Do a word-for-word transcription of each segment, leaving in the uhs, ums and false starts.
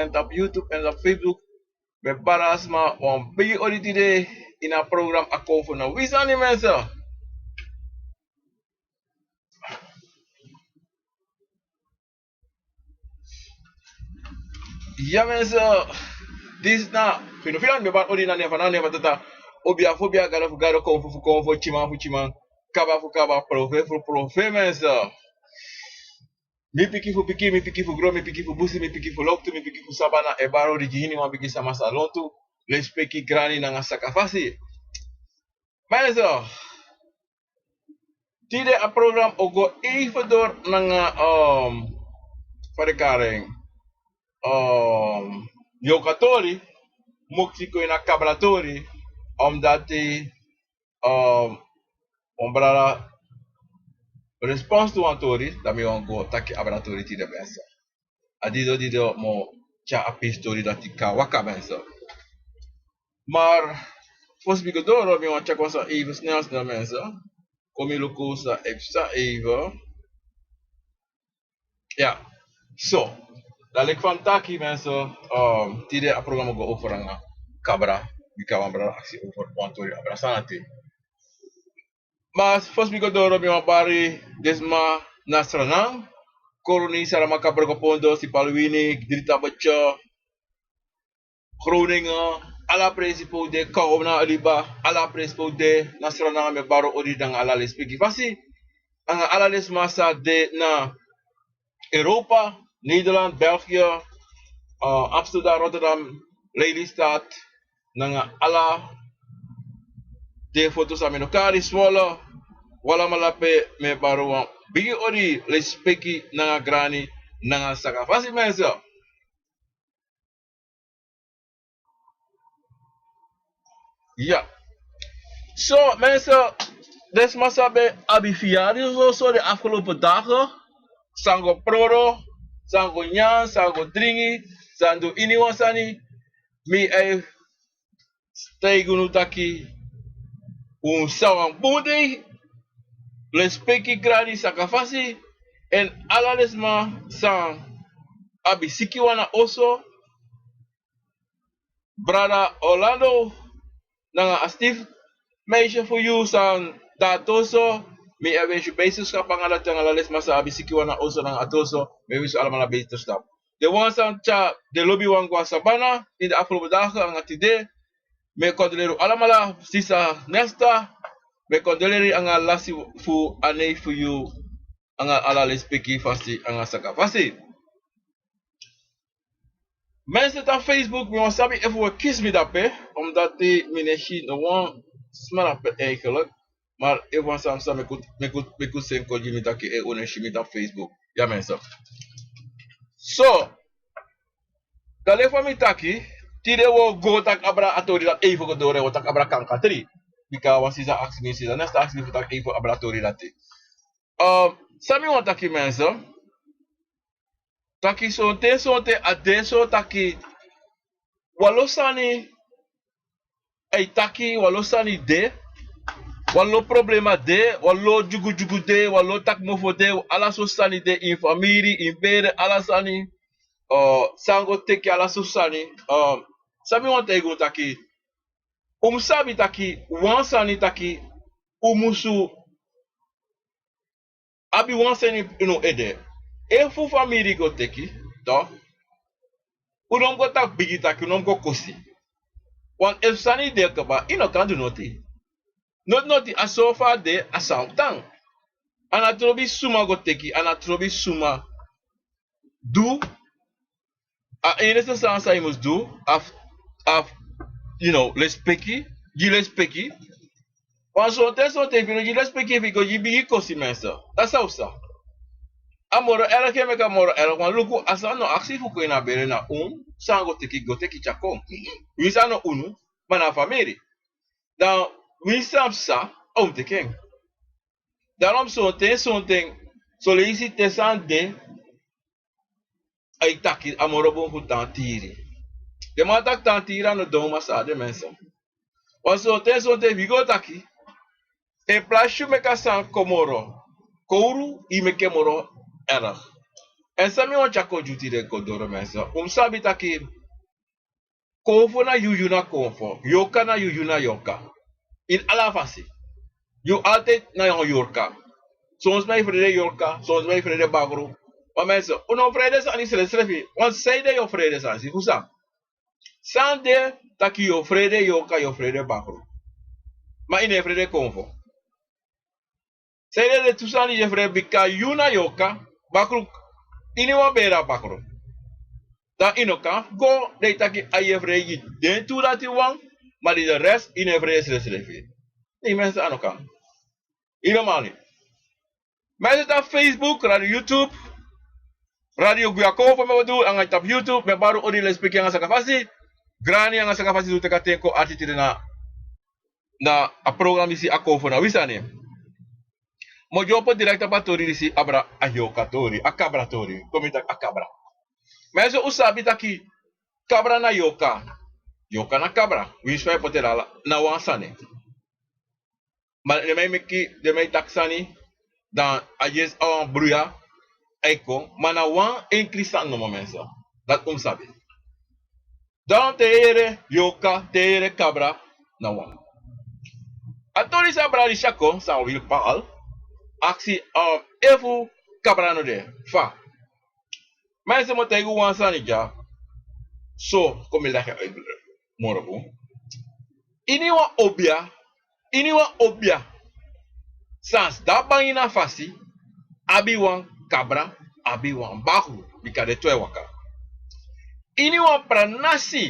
en tapu YouTube en tapu Facebook. Mi e bari a sma wan bigi odi tide ini a program Akomfo na wi sani, mensen. Ya, mensen. Disi na fino fino, mi e bari odi na nen fu, na nen fu Tata. Obia fu obia, gado fu gado, konfo fu konfo, tyiman fu tyiman, kaba fu kaba, profe fu profe, mensen. Mi pikin fu pikin, mi pikin fu gron, mi pikin fu busi, mi pikin fu loktu, mi pikin fu sabana, e bari odi gi iniwan pikin sama sa lontu, lespeki, grani nanga sakafasi. Mensen, tide a program o go even door nanga, um, fa den e kari en, um, yoka tori, moksi kon ini a kabra tori, omdat, um, wan brada respons tu wan tori, dan mi wani go taki abra tori tide, mensen. A dido dido mi o tyari a pisi tori dati kon waka, mensen. Maar fosi mi go doro, mi wani tyari wan sani even snel snel, mensen. Kon mi luku san e psa even. Ya. So, dan leki fa mi taki, mensen, um, tide a program o go over nanga kabra. Bika wan brada aksi over wan tori abra sani ati. Maar fosi mi go doro, mi wani bari den sma na Sranan, Koroni, Saramaka, Brokopondo, Sipaliwini, Dritabotyo, Groningen, ala presi pe un de, Kaona, Liba, ala presi pe un de na Sranan, mi e bari odi nanga ala lespeki fasi. Nanga ala den sma sa de na Europa, Nederland, België, uh, Amsterdam, Rotterdam, Lelystad, nanga ala den foto san mi no kari, Zwolle, un alamala pe, mi e bari wan bigi odi, lespeki nanga grani nanga sakafasi, mensen. Ya. So, mensen, den sma san ben abi fiyari so, so den afgelopen dagen, san go proro, san go nyan, san go dringi, san du iniwan sani, mi e taigi unu taki un sa wan bun dei, lespeki, grani, sakafasi, èn ala den sma san abi sikiwan na oso, brada Orlando, nanga a stiefmeisje fu yu san de na ati oso, mi e wensi yu beterschap nanga dati, nanga ala den sma san abi sikiwan na oso nanga ati oso, mi e wensi yu alamala beterschap. Den wan san tyari den lobiwan go na sabana ini den afgelopen dagen nanga tide, mi e kondoleri un alamala, sisa Nesta, mi e kondoleri nanga a lasi fu a nei fu yu, nanga ala lespeki fasi nanga sakafasi. Mensen, tapu Facebook, mi wani sabi efu un e kisi mi dape, omdat mi no e si no wan sma dape eigenlijk. Maar efu wan sani san mi kon, mi kon, mi kon seni kon gi mi taki, eh, un no e si mi tapu Facebook. Ya, mensen. So, dan leki fa mi taki, tide un o go taki abra a tori dati, even go doro, un o taki abra kanka tri. Bika wan sisa aksi mi, sisa Nesta aksi mi fu taki even abra a tori dati. Um, san mi wani taki, mensen, taki sonten, sonten a de so taki wan lo sani e taki, wan lo sani de, wan lo problema de, wan lo dyugudyugu de, wan lo taki mofo de, ala so sani de ini famiri, ini bere, ala sani, uh, san go teki ala so sani. Uh, san mi wani taigi un taki, un mus sabi taki wan sani taki un musu abi wan sani ini un ede. Efu famiri go teki, toch, un no mus go taki bigi taki, un no mus go kosi. Want efu sani de kaba, yu no kan du noti. Noti noti, a so fa a de, a so a mus tan. A no trobi suma go teki, a no trobi suma du. A enigste sani san yu mus du, a fu, a fu, you know, lespeki, gi lespeki. Want sonten, sonten efu yu no gi lespeki, efu yu go gi bigi kosi, mensen, dati san un sa. A moro erg e meki a moro erg, want luku, a sani no aksi fu kon ini a bere, na un san go teki, go teki tyari kon. Winsi a no unu, ma na famiri. Dan winsi san psa, a un teki en. Daarom sonten, sonten, son leisi te sani de, a e taki a moro bun fu tan tiri. Den man taki tan tiri a no don, ma san a de, mensen. Want sonten, sonten efu yu go taki, in plaats yu meki a sani kon moro kowru, yu meki en moro erg. Èn san mi wani tyari kon gi un tide kon doro, mensen, un mus sabi taki konfo na yu, yu na konfo, yorka na yu, yu na yorka. Ini ala fasi. Yu altijd na yu yorka. Son sma e frede yorka, son sma e frede bakru. Ma mensen, un no frede sani srefsrefi. Want sanede yu o frede sani, si fu san? San de taki yu o frede yorka, yu o frede bakru, ma yu no e frede konfo? Sanede den tu sani yu e frede? Bika yu na yorka, bakru, iniwan bere a bakru. Dan yu no kan go, dan yu taki a yu e frede gi den tu dati wan, ma di de rest yu no e frede srefsrefi. Nei, mensen, a no kan. Yu no man. Mensen, tapu Facebook, Radio YouTube, Radio Guyakonfo, mi o du anga tapu YouTube, mi e bari un odi, lespeki anga sakafasi, grani anga sakafasi, du teki a ten kon ati tide na, na a program disi, Akonfo na wi sani. Mi o dyompo direct tapu a tori disi, abra a yorka tori, a kabra tori. Kon mi taki a kabra. Mensen, un sabi taki kabra na yorka, yorka na kabra. Winsi fa yu poti en ala, na wan sani. Ma den man e meki, den man e taki sani, dan a yesi a wan bruya e kon, ma na wan enkri sani nomo, mensen. Dati un mus sabi. Dan te yu yere yorka, te yu yere kabra, na wan. A tori san a brada disi tyari kon, san a wili paal, aksi, um, efu kabra no de, fa? Ma yu si, mi o taigi un wan sani dya. So, kon mi legi en uit moro bun. Iniwan obia, iniwan obia san sidon a bangi na fasi, abi wan kabra, abi wan bakru, bika den tu e waka. Iniwan pranasi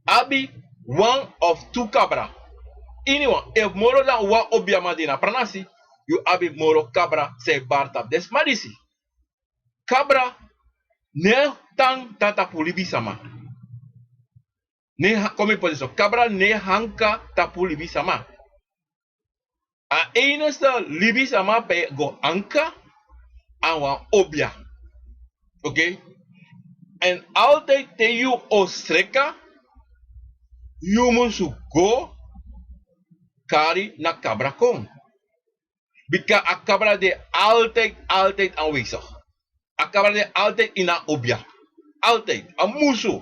abi wan of tu kabra. Iniwan, efu moro dan wan obiaman de na pranasi, yu abi moro kabra san e bari tapu den sma disi. Kabra no e tan, tan tapu libisama. No e ha-, kon mi poti so, kabra no e anka tapu libisama. A enigste libisama pe a e go anka, a wan obia. Oké? Èn altijd te yu o sreka, yu musu go kari na kabra kon. Bika a kabra de altijd, altijd aanwezig. A kabra de altijd ini a obia. Altijd. A musu.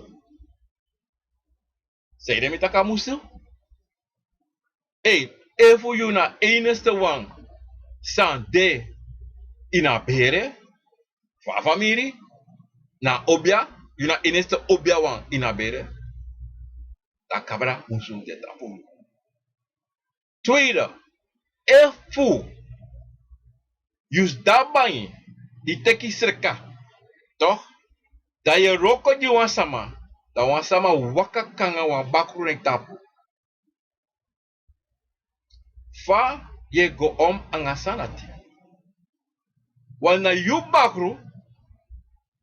Sanede mi taki a musu? Ei, efu yu na enigste wan san de ini a bere fu a famiri, na obia, yu na enigste obiawan ini a bere, dan kabra musu de tapu. Tweede, efu yu sidon a bangi, yu teki sreka, toch, dan yu e wroko gi wan sama, dan wan sama waka kon nanga wan bakru na yu tapu. Fa yu e go om anga a sani dati? Wan na yu bakru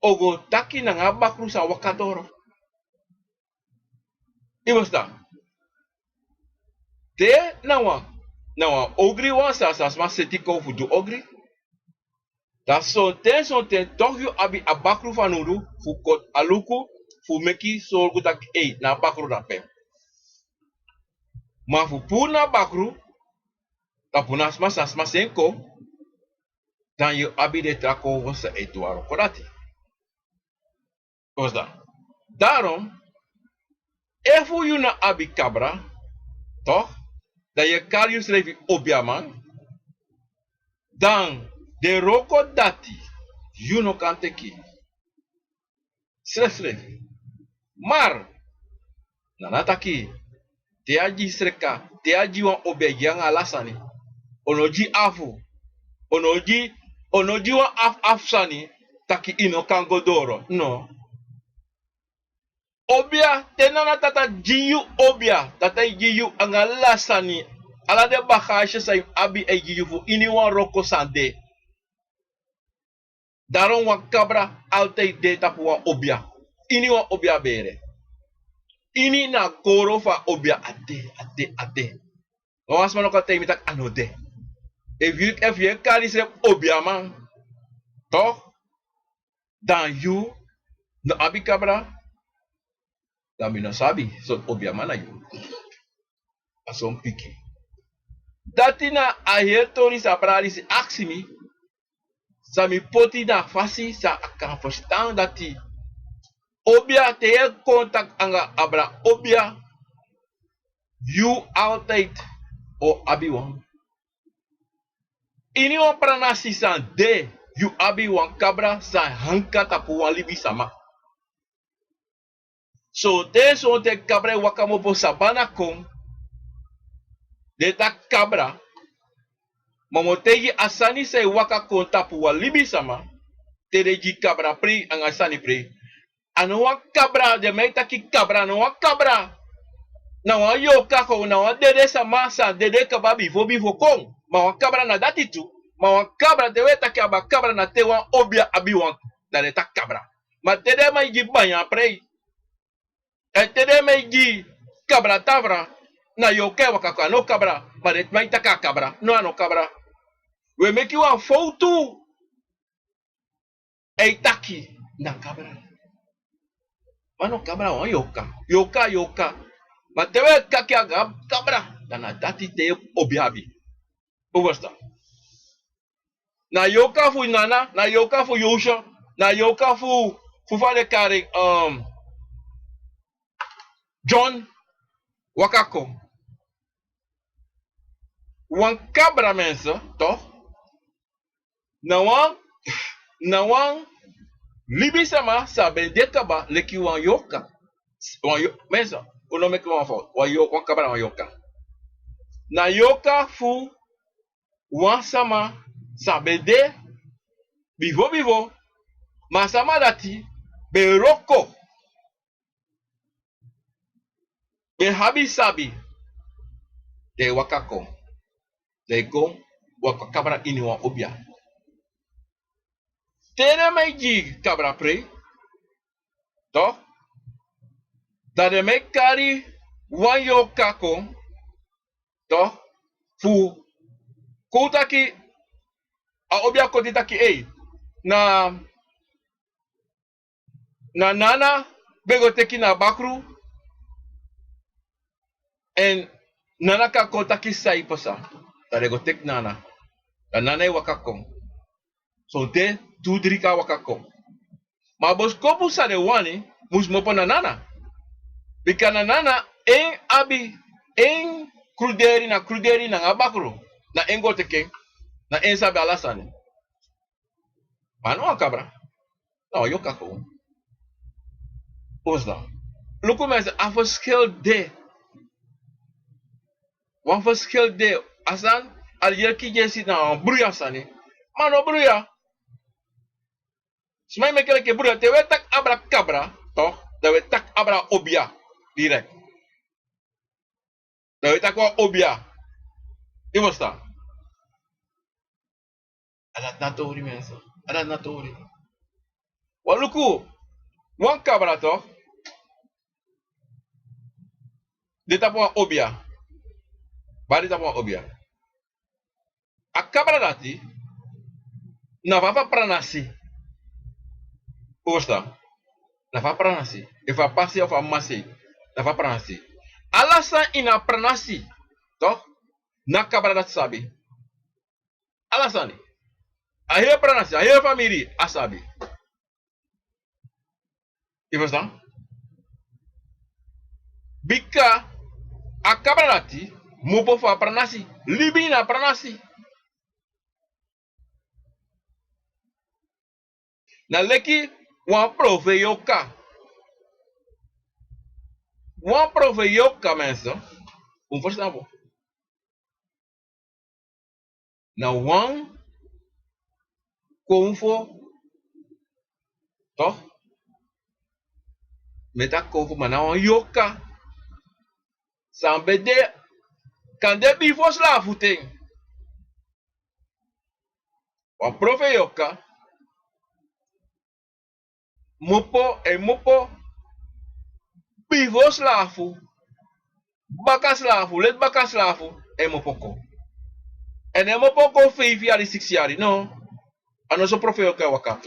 o go taki nanga a bakru san waka doro. Yu e ferstan? Te na wan, na wan ogriwan san, san sma seti kon fu du ogri. Dan sonten, sonten toch yu abi a bakru fanowdu fu koti a luku, fu meki sorgu taki, ei, na a bakru drape. Ma fu puru na a bakru tapu na sma, san sma seni kon, dan yu abi den tra konfo san e du a wroko dati. Kosi dan. Daarom, efu yu no abi kabra, toch, dan yu e kari yusrefi obiaman, dan den wroko dati yu no kan teki srefsrefi. Maar, na na taki, te a gi sreka, te a gi wan obia, gi anga ala sani. O no gi afu. O no gi, o no gi wan afu afu sani, taki yu no kan go doro. No. Obia, te na na tata gi yu obia, tata e gi yu anga ala sani, ala den bagage san yu abi e gi yu fu iniwan wroko san de. Daarom wan kabra altijd de tapu wan obia. Iniwan obia bere. Ini na a koro fu a obia a de, a de, a de. Ma wan sma no kan taigi mi taki a no de. Efu yu, efu yu e kari yusrefi obiaman, toch, dan yu no abi kabra, dan mi no sabi sortu obiaman na yu. A son piki. Dati na a heri tori san a brada disi aksi mi. San mi poti na a fasi san a kan ferstan dati. Obia te yu e kon taki anga abra obia, yu altide o abi wan. Ini wan pranasi san de, yu abi wan kabra san hanka tapu wan libisama. Sonten sonten kabra e waka mopo sabana kon. Den e taki kabra. Ma mi o taigi a sani san e waka kon tapu wan libisama. Te den gi kabra prei anga sani prei. A no wan kabra, den man e taki kabra, a no wan kabra. Na wan yorka kon, na wan dede sama san dede kaba bifo bifo kon. Ma wan kabra na dati tu. Ma wan kabra te wi e taki abra kabra na te wan obia abi wan, dan den e taki kabra. Ma te den man e gi banya prei. Èn te den man e gi kabra tafra, na yorka e waka kon, a no kabra. Ma den man e taki a kabra, no, a no kabra. Wi e meki wan fowtu. E taki na kabra. Ma no kabra, wan yorka. Yorka, yorka. Ma te wi e taki anga kabra, dan na dati te obia abi. Un ferstan? Na yorka fu nana, na yorka fu Yosha, na yorka fu, fu fa den e kari en, um, John, waka kon. Wan kabra, mensen, toch? Na wan, na wan libisama san ben de kaba leki wan yorka. Wan yo-, mensen, un no meki wan fout. Wan yo-, wan kabra na wan yorka. Na yorka fu wan sama san ben de bifo bifo, ma a sama dati ben wroko, ben abi sabi. Den e waka kon. Den e kon waka kabra ini wan obia. Te den man e gi kabra prei, toch? Dan den man e kari wan yorka kon, toch? Fu kon taki, a obia koti taki, ei, na, na nana ben go teki na bakru. Èn nana kan kon taki san e pasa. Dan den go teki nana. Dan nana e waka kon. Sonten tu dri kan waka kon. Ma a boskopu san den wani mus kmopo na nana. Bika na nana en abi en kruderi, na kruderi nanga bakru. Na en go teki en. Na en sabi ala sani. Ma a no wan kabra. Na wan yorka kon. Osta. Luku, mensen, a verschil de. Wan verschil de. A sani, a yerki dyesi na wan bruya sani. Ma a no bruya. Sma e meki leki bruya. Te wi e taki abra kabra, toch? Dan wi e taki abra obia. Direct. Dan wi e taki wan obia. Yu ferstan? A dati na tori, mensen. A dati na tori. Wan luku, wan kabra, toch? De tapu wan obia. Bari tapu wan obia. A kabra dati, na fu a pranasi. Yu ferstan? Na fu a pranasi. Efu a pasi, efu a masi. Na fu a pranasi. Ala san ini a pranasi, toch? Na kabra dati sabi. Ala sani. A heri pranasi, a heri famiri, a sabi. Yu ferstan? Bika a kabra dati kmopo fu a pranasi, libi ini a pranasi. Na leki wan profeiti yorka. Wan profeiti yorka, mensen. Un ferstan? Na wan konfo, toch? Mi e taki konfo, ma na wan yorka. San ben de, kande bifo slafu ten. Wan profeiti yorka. Kmopo, en kmopo bifo slafu, baka slafu, leti baka slafu, en kmopo kon. En en kmopo kon feifi yari, siksi yari, no. A no so profeiti yorka e waka.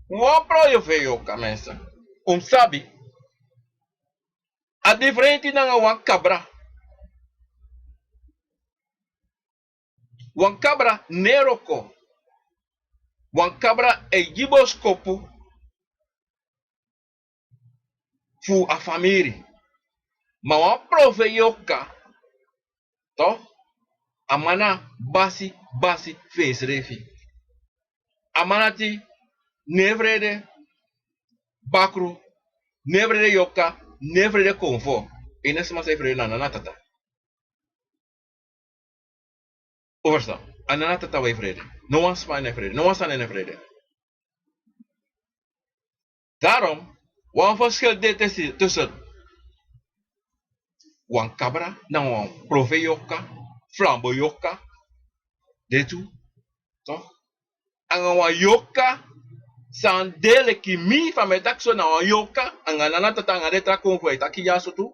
Wan profeiti yorka, mensen. Un sabi. A diferenti nanga wan kabra. Wan kabra no e wroko. Wan kabra e gi boskopu fu a famiri. Ma wan profei yoka, to, a man na basi, basi fu ensrefi. A man dati no e frede bakru, no e frede yoka, no e frede konfo. Ini sma san e frede na nana tata. Overstan? A nana tata wan e frede. No wan sma no e frede, no wan sani no e frede. Darom, wan ferskel de tusun wan kabra nanga wan profei yoka, flambo yoka. De tu, to, nanga wan yoka san de leki mi fa mi e taki so na wan yoka. Nanga nana tata nanga den tra kon fu a e taki dyaso tu.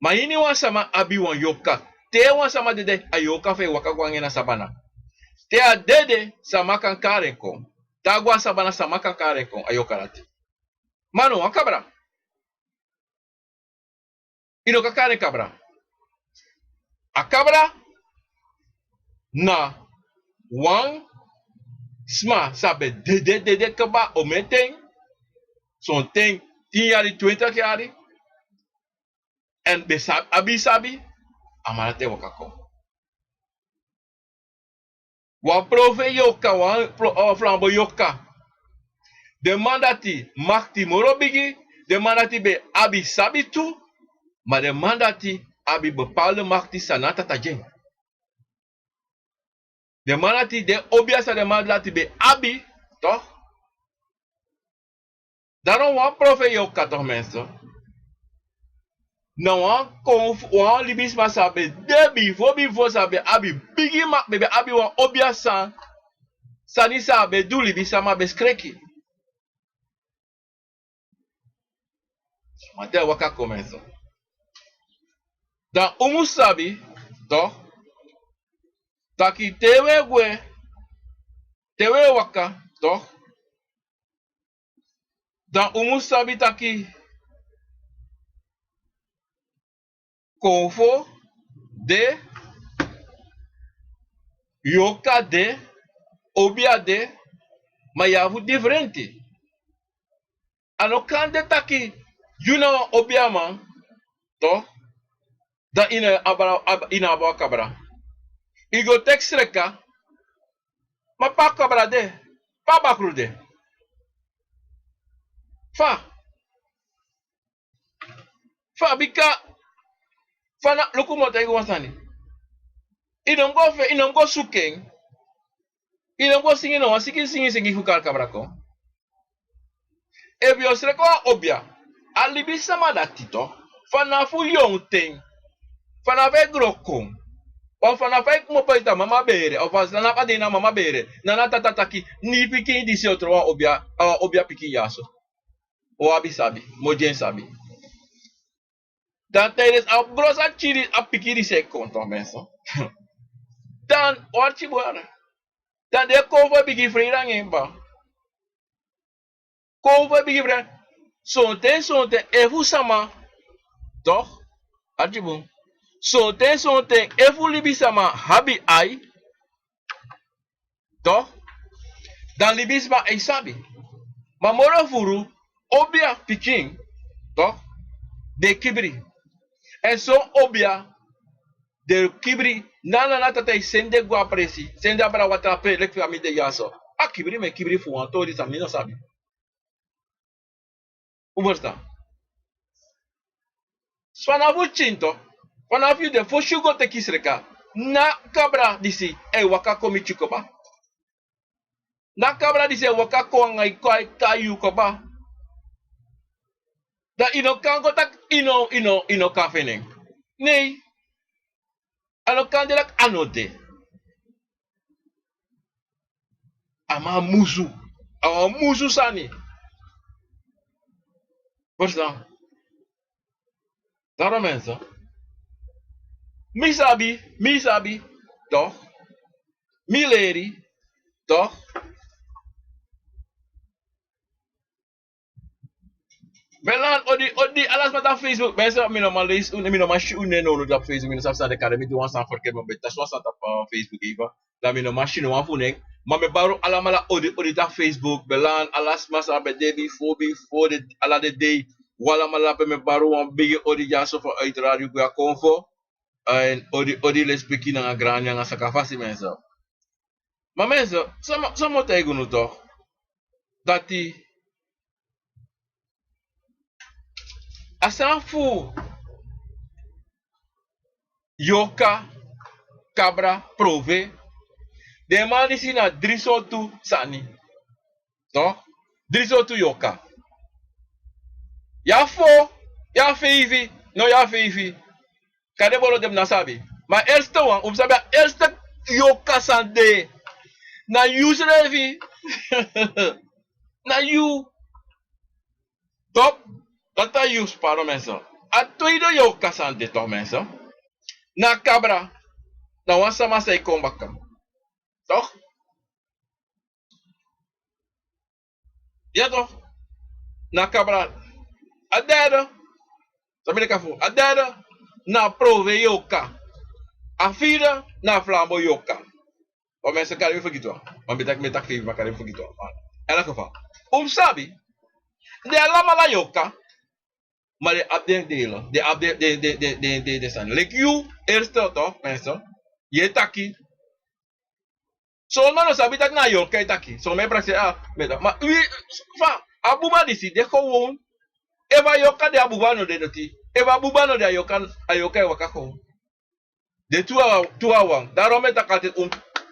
Ma ini wan sama abi wan yoka. Te wan sama dede, a yoka fu en waka go nanga en na sabana. Te a dede, sama kan kari en kon. Te a go na sabana, sama kan kari en kon, a yoka dati. Ma no wan kabra. I no kan kari en kabra. A kabra na wan sma san ben dede dede kaba omen ten. Sonten tin yari, twintik yari. Èn ben abi sabi, a man dati e waka kon. Wan profei yoka, wan flambo yoka. Den man dati makti moro bigi. Den man dati ben abi sabi tu. Ma den man dati abi bepaalde makti san na tata gi en. Den man dati, den obia san den man dati ben abi, to. Darom wan profei yoka, to, menso, na wan kon wan libisma san ben de bifo bifo san ben abi bigi mak ben ben abi wan obia san sani san ben du libisma ben skreki. Mati a waka kon menso. Dan un mus sabi, to, taki te un e gwe, te un e waka, to, dan un mus sabi taki konfo de, yoka de, obia de, ma yu abi fu diferenti. A no kan de taki yu na wan obiaman, to, dan yu no abi wan kabra. Yu go teki sreka, ma pe a kabra de, pe a bakru de? Fa? Fa? Bika fa na, luku mi o taigi wan sani. Yu no mus go fe, yu no mus go suku en. Yu no mus go singi no wan singi singi singi fu kari kabra kon. Efu yu o sreka wan obia, a libisama dati, to, fanafu yongu ten, fanafu e gro kon, of fanafu a e kmopo ete a mama bere, of fanafu a de ini a mama bere, nana tata taki: ni pikin disi o tron wan obia, a wan obia pikin dyaso. O abi sabi, mi o gi en sabi. Dan tijdens a brosa kiri a pikin disi e kon, to, menso. Dan o arki bun. Dan den konfo e bigin frede nanga en kba. Konfo e bigin frede. Sonten sonten efu sama, to, arki bun. Sonten sonten efu libisama abi ai, to, dan libisma e sabi. Ma moro furu obia pikin, to, den e kibri. Èn son obia den e kibri, na nana tata e seni den go a presi, seni den abra watra pe leki fa mi de dyaso. A kibri mi e kibri fu wan tori san mi no sabi. Un ferstan? Fanafu pikin, to, fanafu yu de fosi yu go teki sreka, na kabra disi e waka kon miti yu kba. Na kabra disi e waka kon nanga yu, kon e kai yu kba. Dan yu no kan go taki yu no, yu no, yu no kan feni en. Nei. A no kan de leki a no de. A man musu. A wan musu sani. Ferstan? Darom, menso, mi sabi, mi sabi, to, mi leri, to. Belan, odi, odi, ala sma tapu Facebook. Ben, so, mi no man leisi un, mi no man si un nen, no, no, tapu Facebook, mi no sabi san de kari, mi du wan sani ferkeri, ma ben tasi wan sani tapu, eh, Facebook, even. Dan mi no man si no wan fu un nen. Ma mi e bari un alamala odi, odi tapu Facebook. Belan, ala sma san ben de bifo, bifo, de, ala den dei. Un alamala pe mi e bari un wan bigi odi dyaso fu uit Radio Guya Konfo. Èn odi, odi, lespeki nanga grani nanga sakafasi, mensen. Ma mensen, san mi o, san mi o taigi unu toch? Dati a sani fu yorka, kabra, prove. Den man disi na dri sortu sani. Toch? Dri sortu yorka. Ya fo, ya feifi, no ya feifi. Kande boro den mus na sabi. Ma eerste wan, un mus sabi a eerste yorka san de. Na yu srefi. Na yu. Toch? Dati a yu, pardon, mensen. A tweede yorka san de toch, mensen. Na kabra. Na wan sama san e kon baka. Toch? Ya toch? Na kabra. A derde. San mi de kan fu. A derde. Na prove yorka. A vierde. Na flambo yorka. Wan mensen kan mi fergiti wan. Ma mi taki, mi taki feifi, ma kan mi fergiti wan. In elk geval. Un mus sabi. Den alamala yorka. Ma den abi den delen. Den abi den, den, den sani. Leki yu, eerste toch, mensen. Yu e taki. Son man no sabi taki na a yorka e taki. Son man e prakseri, ah, mi e taki. Ma wi, fa, a buba disi de gewoon. Efu a yorka de, a buba no de doti. Efu a buba no de, a yorka, a yorka e waka gewoon. Den tu a, tu a wan. Daarom mi e taki altijd un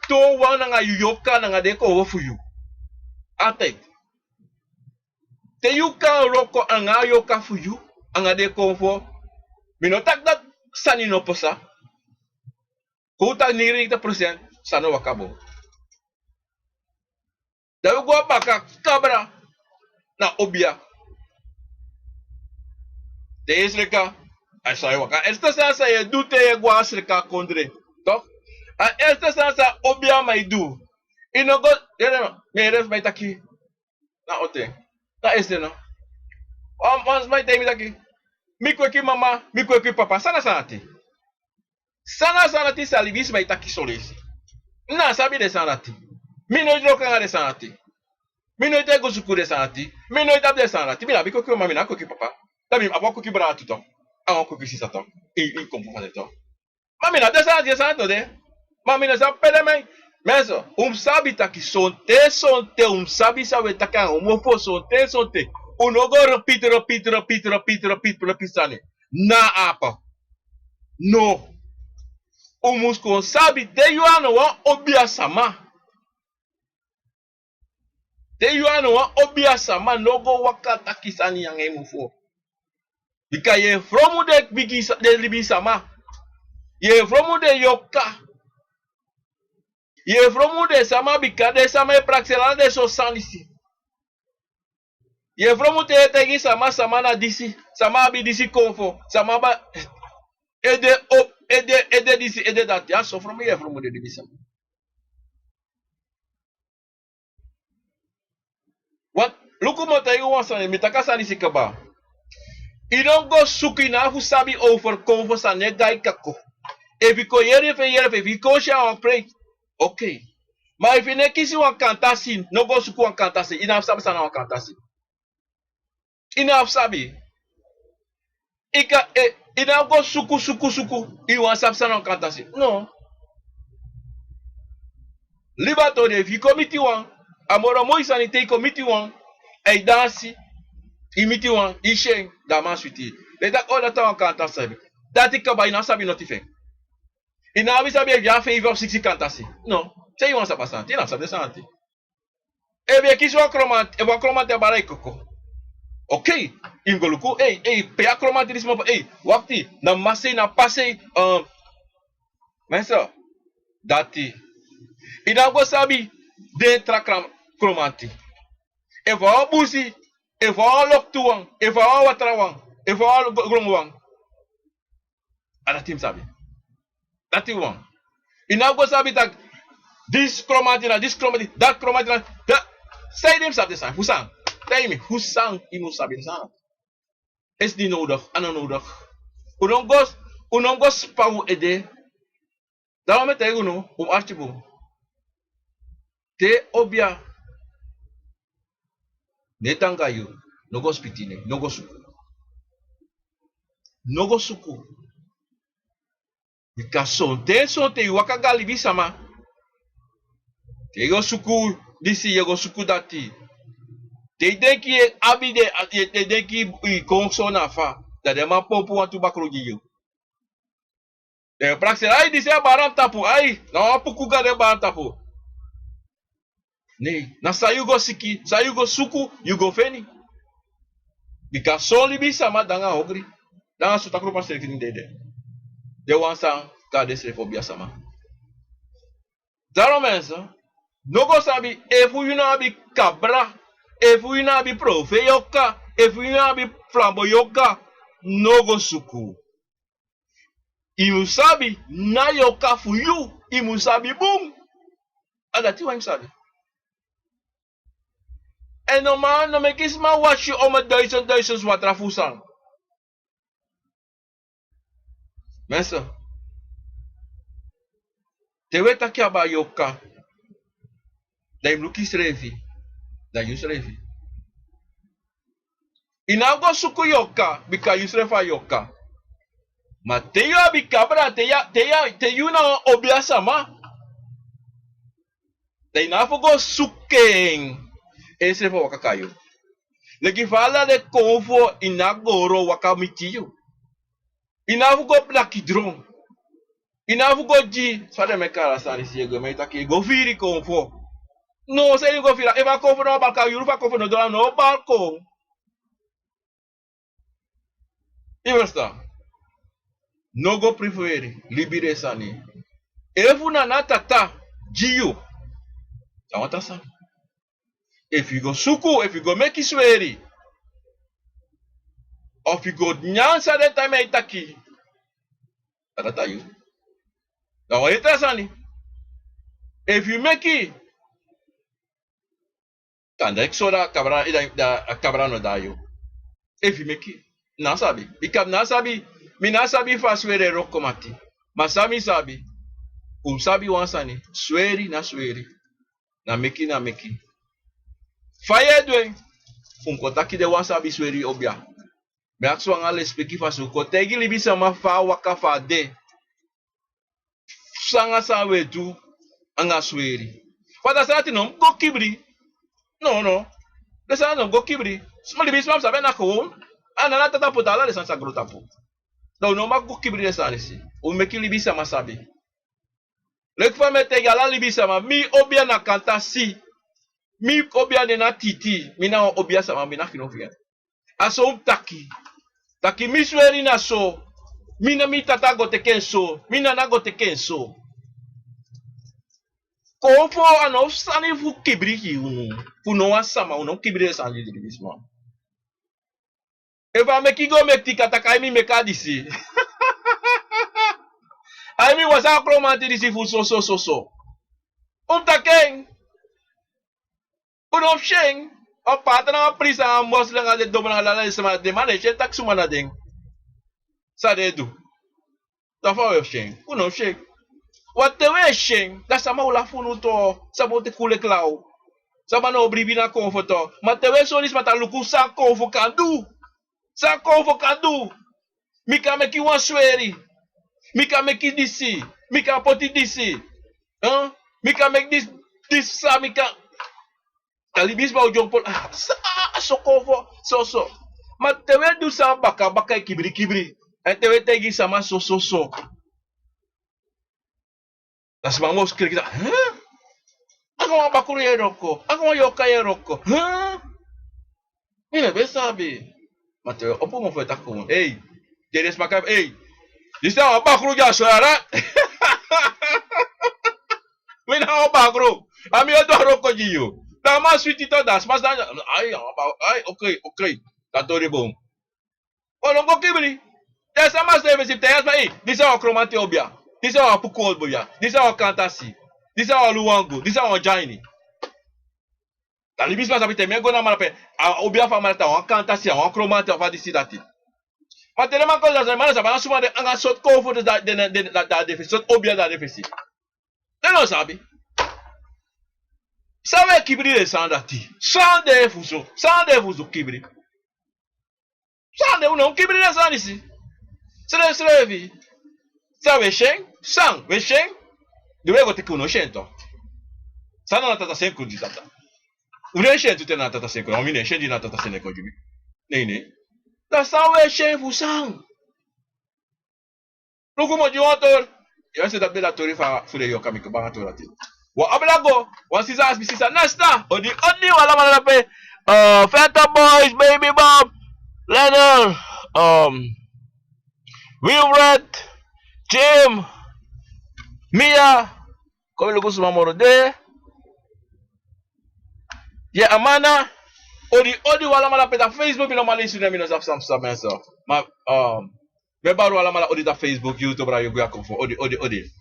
toon wan nanga yu yorka nanga den konfo fu yu. Altijd. Te yu kan wroko nanga a yorka fu yu, nanga den konfo. Mi no taki dati sani no pasa. Kon un taki negentig procent sani no waka bun. Dan wi go na baka, kabra, na obia. Te yu e sreka, a sani e waka. A eerste sani san yu e du te yu e go na sreka kondre. Toch? A eerste sani san obiaman e du. Yu no go, yere no, mi yere sma e taki. Na ote. Na eerste no. Wan, wan sma e taigi mi taki. Mi kweki mama, mi kweki papa. San na sani dati? San na sani dati? San libisma e taki son leisi. Mi no sabi den sani dati. Mi no e wroko nanga den sani dati. Mi no e go suku den sani dati. Mi no e abi den sani dati. Mi no abi kweki mama, mi no abi kweki papa. Dan mi abi wan kweki brada tu toch. A wan kweki sisa toch. Yu, yu kon fu fasi toch. Ma mi no abi den sani dati, den sani dati no de. Ma mi no sabi pe den man. Mensen, un mus sabi taki sonten, sonten, un mus sabi san un e taki nanga un mofo sonten, sonten. Un no go repeat, repeat, repeat, repeat, repeat, repeat sani. Na ape. No. Un mus kon sabi te yu a no wan obia sama. Te yu a no wan obia sama, no go waka taki sani nanga en mofo. Bika yu e fromu den bigi sa-, den libi sama. Yu e fromu den yorka. Yu e fromu den sama bika den sama e prakseri ala den sortu sani disi. Yu e fromu te yu e taigi sama, sama na disi, sama abi disi konfo, sama abi ede op, ede, ede disi, ede dati. A so fromu yu e fromu den libi sama. Wan, luku mi o taigi yu wan sani, mi taki a sani disi kaba. Yu no go suku, yu no abi fu sabi over konfo sani, no e go na yu koko. Efu yu kon yere fu en, yere fu en, efu yu kon si a wan prei. Oké. Ma efu yu no e kisi wan kantasi, no go suku wan kantasi, yu no abi fu sabi san na wan kantasi. Yu no abi fu sabi. Yu kan, eh, yu no abi go suku, suku, suku. Yu wani sabi san na wan kantasi. No. Liba tu de, efu yu kon miti wan. A moro moi sani te yu kon miti wan. Èn yu dansi. Yu miti wan, yu si en, dan a man switi. Den e taki, o, dati a wan kantasi san yu abi. Dati kaba, yu no abi sabi noti fu en. Yu no abi sabi efu yu abi feifi of siksi kantasi. No. Te yu wani sabi a sani, yu no abi sabi den sani. Efu yu e kisi wan kromanti, efu wan kromanti e bari yu koko. Oké, yu mus go luku, ei, ei, pe a kromanti disi man, ei, wakti, na masei, na pasei, eh, mensen, dati. Yu no abi go sabi den tra kram-, kromanti. Efu a wan busi, efu a wan loktu wan, efu a wan watra wan, efu a wan gro-, grongo wan. A dati yu mus sabi. Dati wan. Yu no abi go sabi taki, disi kromanti na, disi kromanti, dati kromanti na, da-, san ede yu mus sabi den sani, fu san? Taigi mi, fu san yu mus sabi den sani? Esi di nowdigi, a no nowdigi. Un no mus go span un ede. Dan wan mi e taigi unu, un mus arki bun. Te obia no e tan anga yu, no go spiti nen, no go suku. No go suku. Bika sonten sonten yu waka anga libisama. Te yu go suku disi, yu go suku dati. Te yu denki yu e abi den, te yu denki yu kon so na fa, dan den man pompu wantu bakru gi yu. Den e prakseri, ai, disi a bari na mi tapu, ai, na wan puku go na den bari na mi tapu. Nei, na san yu go siki, san yu go suku, yu go feni. Bika son libisama de anga ogri, de anga sutakru paseri kini dede. Den wan san kari densrefi obia sama. Daarom mensen, no go sabi, efu yu no abi kabra, efu yu no abi profe yorka, efu yu no abi flambo yorka, no go suku. Yu mus sabi, na yorka fu yu, yu mus sabi bun. A dati wan yu mus sabi. En no man, no meki sma wasi omo duizend duizend watra fu san. Mensen, te wi e taki abra yorka, dan yu mus luku yusrefi, dan yusrefi. Yu no abi go suku yorka, bika yusrefi a yorka. Ma te yu abi kabra, te yu a, te yu a, te yu na wan obia sama, dan yu no abi fu go suku en. Ensrefi o waka kon na yu. Leki fa ala den konfo ini a goro waka miti yu. Yu no abi fu go blaki dron. Yu no abi fu go gi, fa den meki ala sani, si yu e go, mi e taki yu e go firi konfo. No, san yu e go firi, efu a konfo no o bari kon, a yuru fu a konfo no doro, a no o bari kon. Yu e ferstan? No go priferi libi den sani. Efu na na tata gi yu, dan wan tra sani. Efu yu go suku, efu yu go meki sweri, efu yu go nyan san den taigi mi, a e taki, a dati a yu. Dan wan tra sani. Efu yu meki, kande yu so, dan a kabra, dan a kabra no de na yu. Efu yu meki, mi no sabi. Bika mi no sabi, mi no sabi fa sweri e wroko mati. Ma san mi sabi, un sabi wan sani, sweri na sweri. Na meki na meki. Fa yu e du en? Un kon taki den wan sabi sweri obia. Mi e aksi un anga lespeki fasi, un kon taigi libisama fa a waka, fa a de. San anga san un e du anga sweri. Fa den sani dati no mus go kibri. No, no. Den sani no mus go kibri. Sma, libisma mus sabi na kon. A na na tata poti ala den sani san grontapu. Dan un no mus go kibri den sani disi. Un meki libisama sabi. Leki fa mi e taigi ala libisama, mi obia na kantasi. Mi obia de na titi, mi na wan obia sama, mi na fino fi en. A so un mus taki. Taki mi sweri na so, mi na mi tata go teki en so, mi nana go teki en so. Konfo a no sani fu kibri gi unu, fu no wan sama, un no mus kibri den sani gi libisma. Efu a meki go meki tika, taki ai mi meki a disi. Ai mi wasi a kromanti disi fu so, so, so, so. Un mus taki en. Un no mus si en. Wan pata na wan prisi anga moslim anga den dobo anga ala den sama, den man no e si en taki suma na den. San den e du? Dan fa un e si en? Un no mus si en. Wan te un e si en, dan sama o lafu unu tu, sama o teki un leki law. Sama no o bribi na konfo tu. Ma te un e sori sma taki luku san konfo kan du. San konfo kan du. Mi kan meki wan sweri. Mi kan meki disi. Mi kan poti disi. Huh? Mi kan meki disi, disi san mi kan. Dan libisma o dyompo, ah, sa, ah, so konfo, so, so. Ma te un e du san baka baka e kibri kibri. Èn te un e taigi sama so, so, so. Dan sma mus skriki taki, huh? Anga wan bakru yu e wroko, anga wan yorka yu e wroko, huh? Mi no ben sabi. Ma te un e opo mofo e taki kon, ei. Te den sma kai, ei. Disi na wan bakru dya so yara. Mi na wan bakru. A mi e du a wroko gi yu. Dan a man switi tu, dan sma sa, ai, ai, okei, okei. Dan tori bun. Un no go kibri. Te sama srefi si, te yu a sma, ei, disi na wan kromanti obia. Disi na wan puku obia. Disi na wan kantasi. Disi na wan luwangu. Disi na wan dyaini. Dan libisma sabi te mi e go na a man na pe, a obia fu a man dati na wan kantasi, a wan kromanti, a fa disi dati. Ma te den man kon, dan den man no sabi a suma de, anga sortu konfo de, da den, den, da, da den fesi, sortu obia da den fesi. Den no sabi. San wi e kibri den sani dati? San de fu so, san de fu so kibri? San de, un no kibri den sani disi. Srefsrefi. San wi e si en, san wi e si en. Di wi e go teki un no si en tu. San na tata sen kon gi tata. Un no e si en tu te na tata sen kon, a mi no e si en di na tata sen kon gi mi. Nei, nei. Dan san wi e si en fu san? Luku, mi o gi wan tori. Yu e si dati ben de a tori fu den yoka, mi kaba a tori dati. Wan abra go, wan sisa abi sisa Nesta. Odi, odi, wan alamala dape. Eh, Fanta Boys, Baby Bob, Lennon, um, Wilfred, Jim, Mia, kon mi luku suma moro de. Ye, Amana, odi, odi, wan alamala dape. A Facebook, mi no man leisi nen, mi no sabi san, san, mensen. Ma, um, mi e bari un alamala odi, a Facebook, YouTube, Radio Guya Konfo. Odi, odi, odi.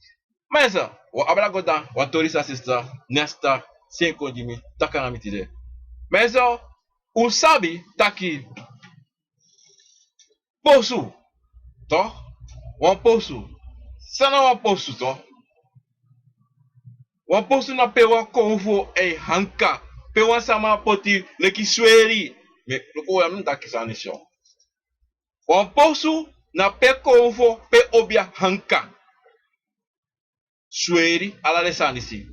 Mensen, wan abra go, dan wan tori san sisa Nesta sen kon gi mi, taki nanga mi tide. Mensen, un sabi taki posu, toch? Wan posu. San na wan posu, toch? Wan posu na pe wan konfo e hanka. Pe wan sama poti leki sweri. Mi luku, wan mi taki sani so. Wan posu na pe konfo, pe obia hanka. Sweri, ala den sani disi.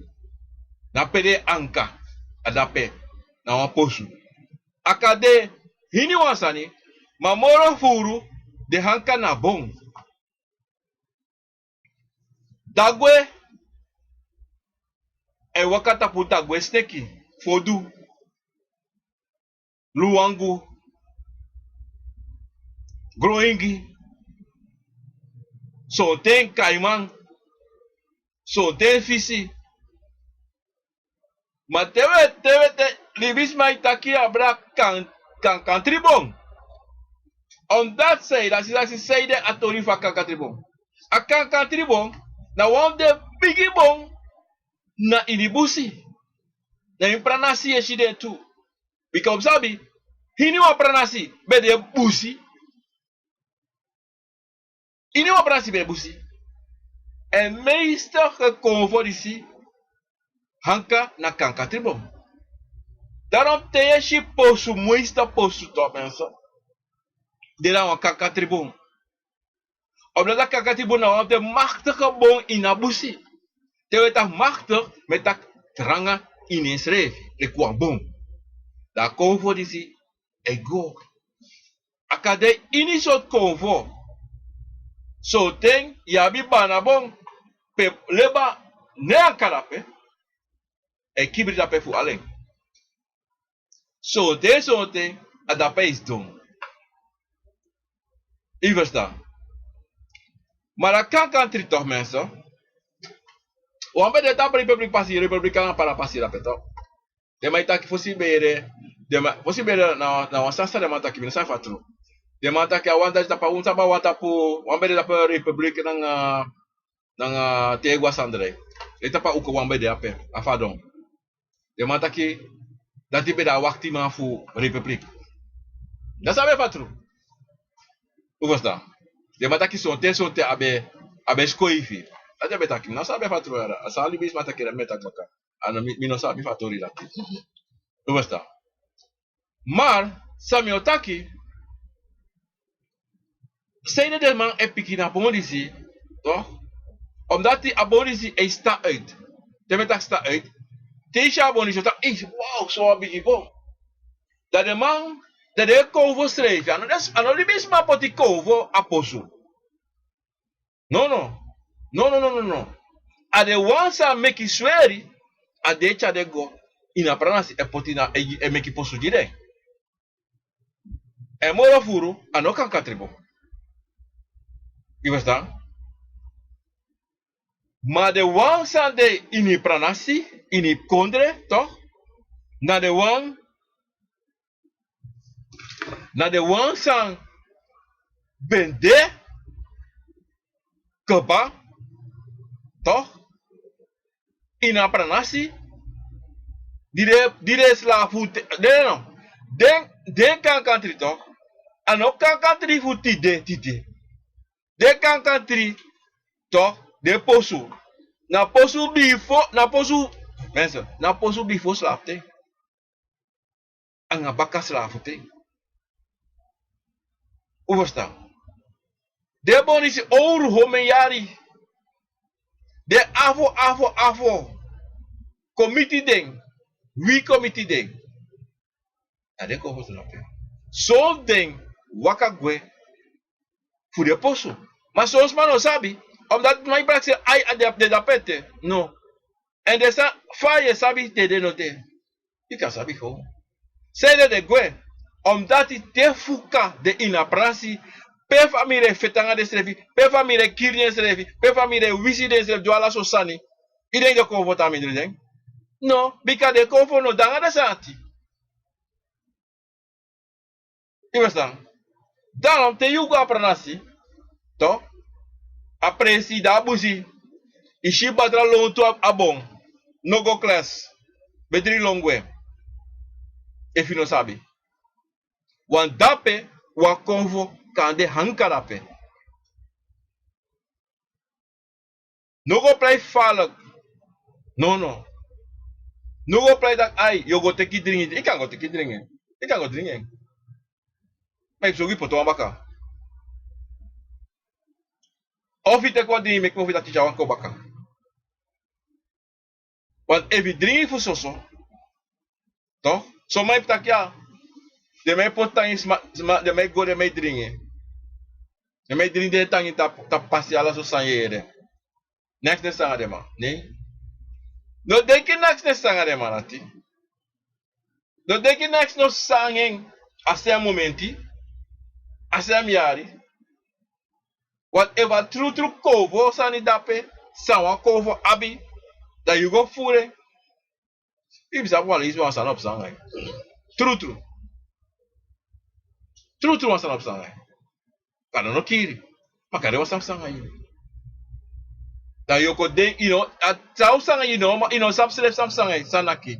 Na pe den e hanka, a dape, na wan posu. A kan de hiniwan sani, ma moro furu den hanka na bon. Dagwe, e waka tapu dagwe, sneki, fodu, luwangu, gronhingi, sonten kaiman, sonten fisi. Ma te wi e, te wi e, te libisma e taki abra kan, kankantribon. Omdat san, dati, dati, san de a tori fu a kankantribon. A kankantribon na wan fu den bigi bon na ini busi. Na ini pranasi yu e si den tu. Bika un sabi, hiniwan pranasi ben de busi. Hiniwan pranasi ben de busi. Èn meeste konfo disi hanka na kankantribon. Daarom te yu e si posu, meeste posu toch, mensen, de na wan kankantribon. Omdat a kankantribon na wan fu den maktigi bon ini a busi. Te wi e taki maktigi, mi e taki tranga ini ensrefi, leki wan bon. Dan a konfo disi e go. A kan de ini sortu konfo. Sonten yu abi banabon, pe leba, ne hanka dape, e kibri dape fu alen. Sonten, sonten, a dape e sidon. Yu e ferstan? Ma a kankantri toch, mensen. Wan ben de tapu Republiek pasi, Republiek nanga Para pasi dape toch. Den man e taki fosi bere, den man, fosi bere na, na wan sani san den man taki, mi no sabi efu a tru. Den man taki a wan dati tapu, un sabi a wan tapu, wan ben de tapu Republiek nanga, nanga Tegua Sandre. Den tapu a uko wan ben de ape, a fadon. Den man taki, dati ben de a waktiman fu Republiek. Mi no sabi efu a tru. Un e ferstan? Den man taki sonten, sonten a ben, a ben skoifi. Dati a ben taki, mi no sabi efu a tru, a san libisma taki, dati mi e taki baka. A no, mi, mi no sabi efu a tori dati. Un e ferstan? Maar san mi o taki, sanede den man e piki na bon disi, toch? Omdat a bon disi e sta uit. Te mi e taki sta uit, te yu si a bon disi, yu o taki, ei, wow, so wan bigi bon. Dan den man, dan den e konfo srefi. A no den, a no libisma poti konfo a posu. No, no. No, no, no, no, no. A den wan san meki sweri, a den e tyari den go ini a pranasi, e poti na, e, e meki posu gi den. Èn moro furu, a no kankantribon. Yu e ferstan? Ma den wan san de ini pranasi, ini kondre, toch? Na den wan, na den wan san ben de kaba, toch? Ini a pranasi, di den, di den slafu, te-, den no, den, den kankantri toch, A no kankantri fu tide tide. Den kankantri, tok, den posu. Na posu bifo, na posu, mensen, na posu bifo slafu ten. Anga baka slafu ten. Un ferstan? Den boni si owru homen yari. Den afo afo afo kon miti den. Wi kon miti den. Na den kon fosi na pe. Son fu den waka gwe fu den posu. Ma son sma no sabi. Omdati man e prakseri ai a de dape ete. No. Èn den san fa yu e sabi tede no de. Yu kan sabi fu. San ede den gwe? Omdati te fuka de ini a pranasi. Pe famiri e feti nanga densrefi, pe famiri e kiri densrefi, pe famiri e wisi densrefi du ala so sani. Yu denki den konfo tan mindri den? No. Bika den konfo no de nanga den sani ati. Yu ferstan? Dan te yu go a pranasi, to, a presi dan a busi, yu si batra lontu a bon, no go klas, betri lon gwe. Efu yu no sabi, wan dape, wan konfo kan de hanka dape. No go plai falek. No no. No go plai taki ai yu o go teki dringi. Yu kan go teki dringi. Yu kan go dringi. Ma yu mus o gi poto wan baka. Ofu yu teki wan dringi meki mi ofu yu taki tyari wan kon baka. Want efu yu dringi fu soso, to, son man e ptaki ya. Den man e poti tangi sma, den man e go den man e dringi. Den man e dringi den tangi tapu pasi ala so sani yere. Neks ne sanga den man nei. No denki neks ne sanga den man ati. No denki neks no sanga en. A sen momenti, a sen yari. Wan efu a trutru konfo sani dape, san wan konfo abi, dan yu go furu en. Yu mus abi wan leisi wan sani o psa nanga yu. Trutru. Trutru wan sani o psa nanga yu. Gado no kiri. Ma gado wan sani o psa nanga yu. Dan yu o kon denki yu no, a san o psa nanga yu no, ma yu no sabi selefi san o psa nanga yu san naki.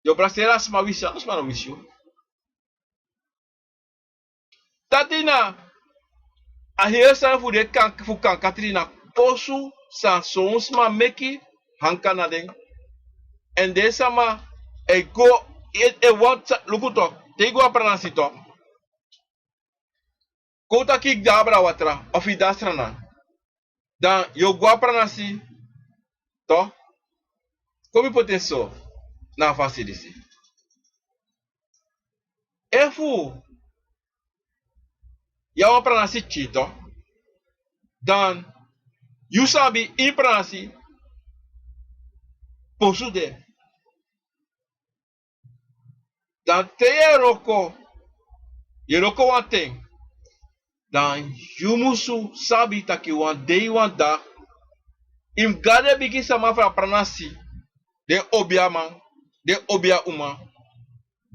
Yu o prakseri a sma wisi a no sma no wisi yu. Dati na a heri sani fu den kan fu kankatri na posu san son sma meki hanka na den. Èn den sama e go e wani luku to te yu go a pranasi to. Kon un taki yu de abra watra of yu de a srana. Dan yu o go a pranasi to. Kon mi poti en so na a fasi disi. Efu yu a wan pranasi tito, dan yu sabi ini pranasi posu de. Dan te yu e wroko, yu e wroko wanten, dan yu musu sabi taki wan dei wan daki yu mus go na den bigi sama fu a pranasi, den obiaman, den obiauman,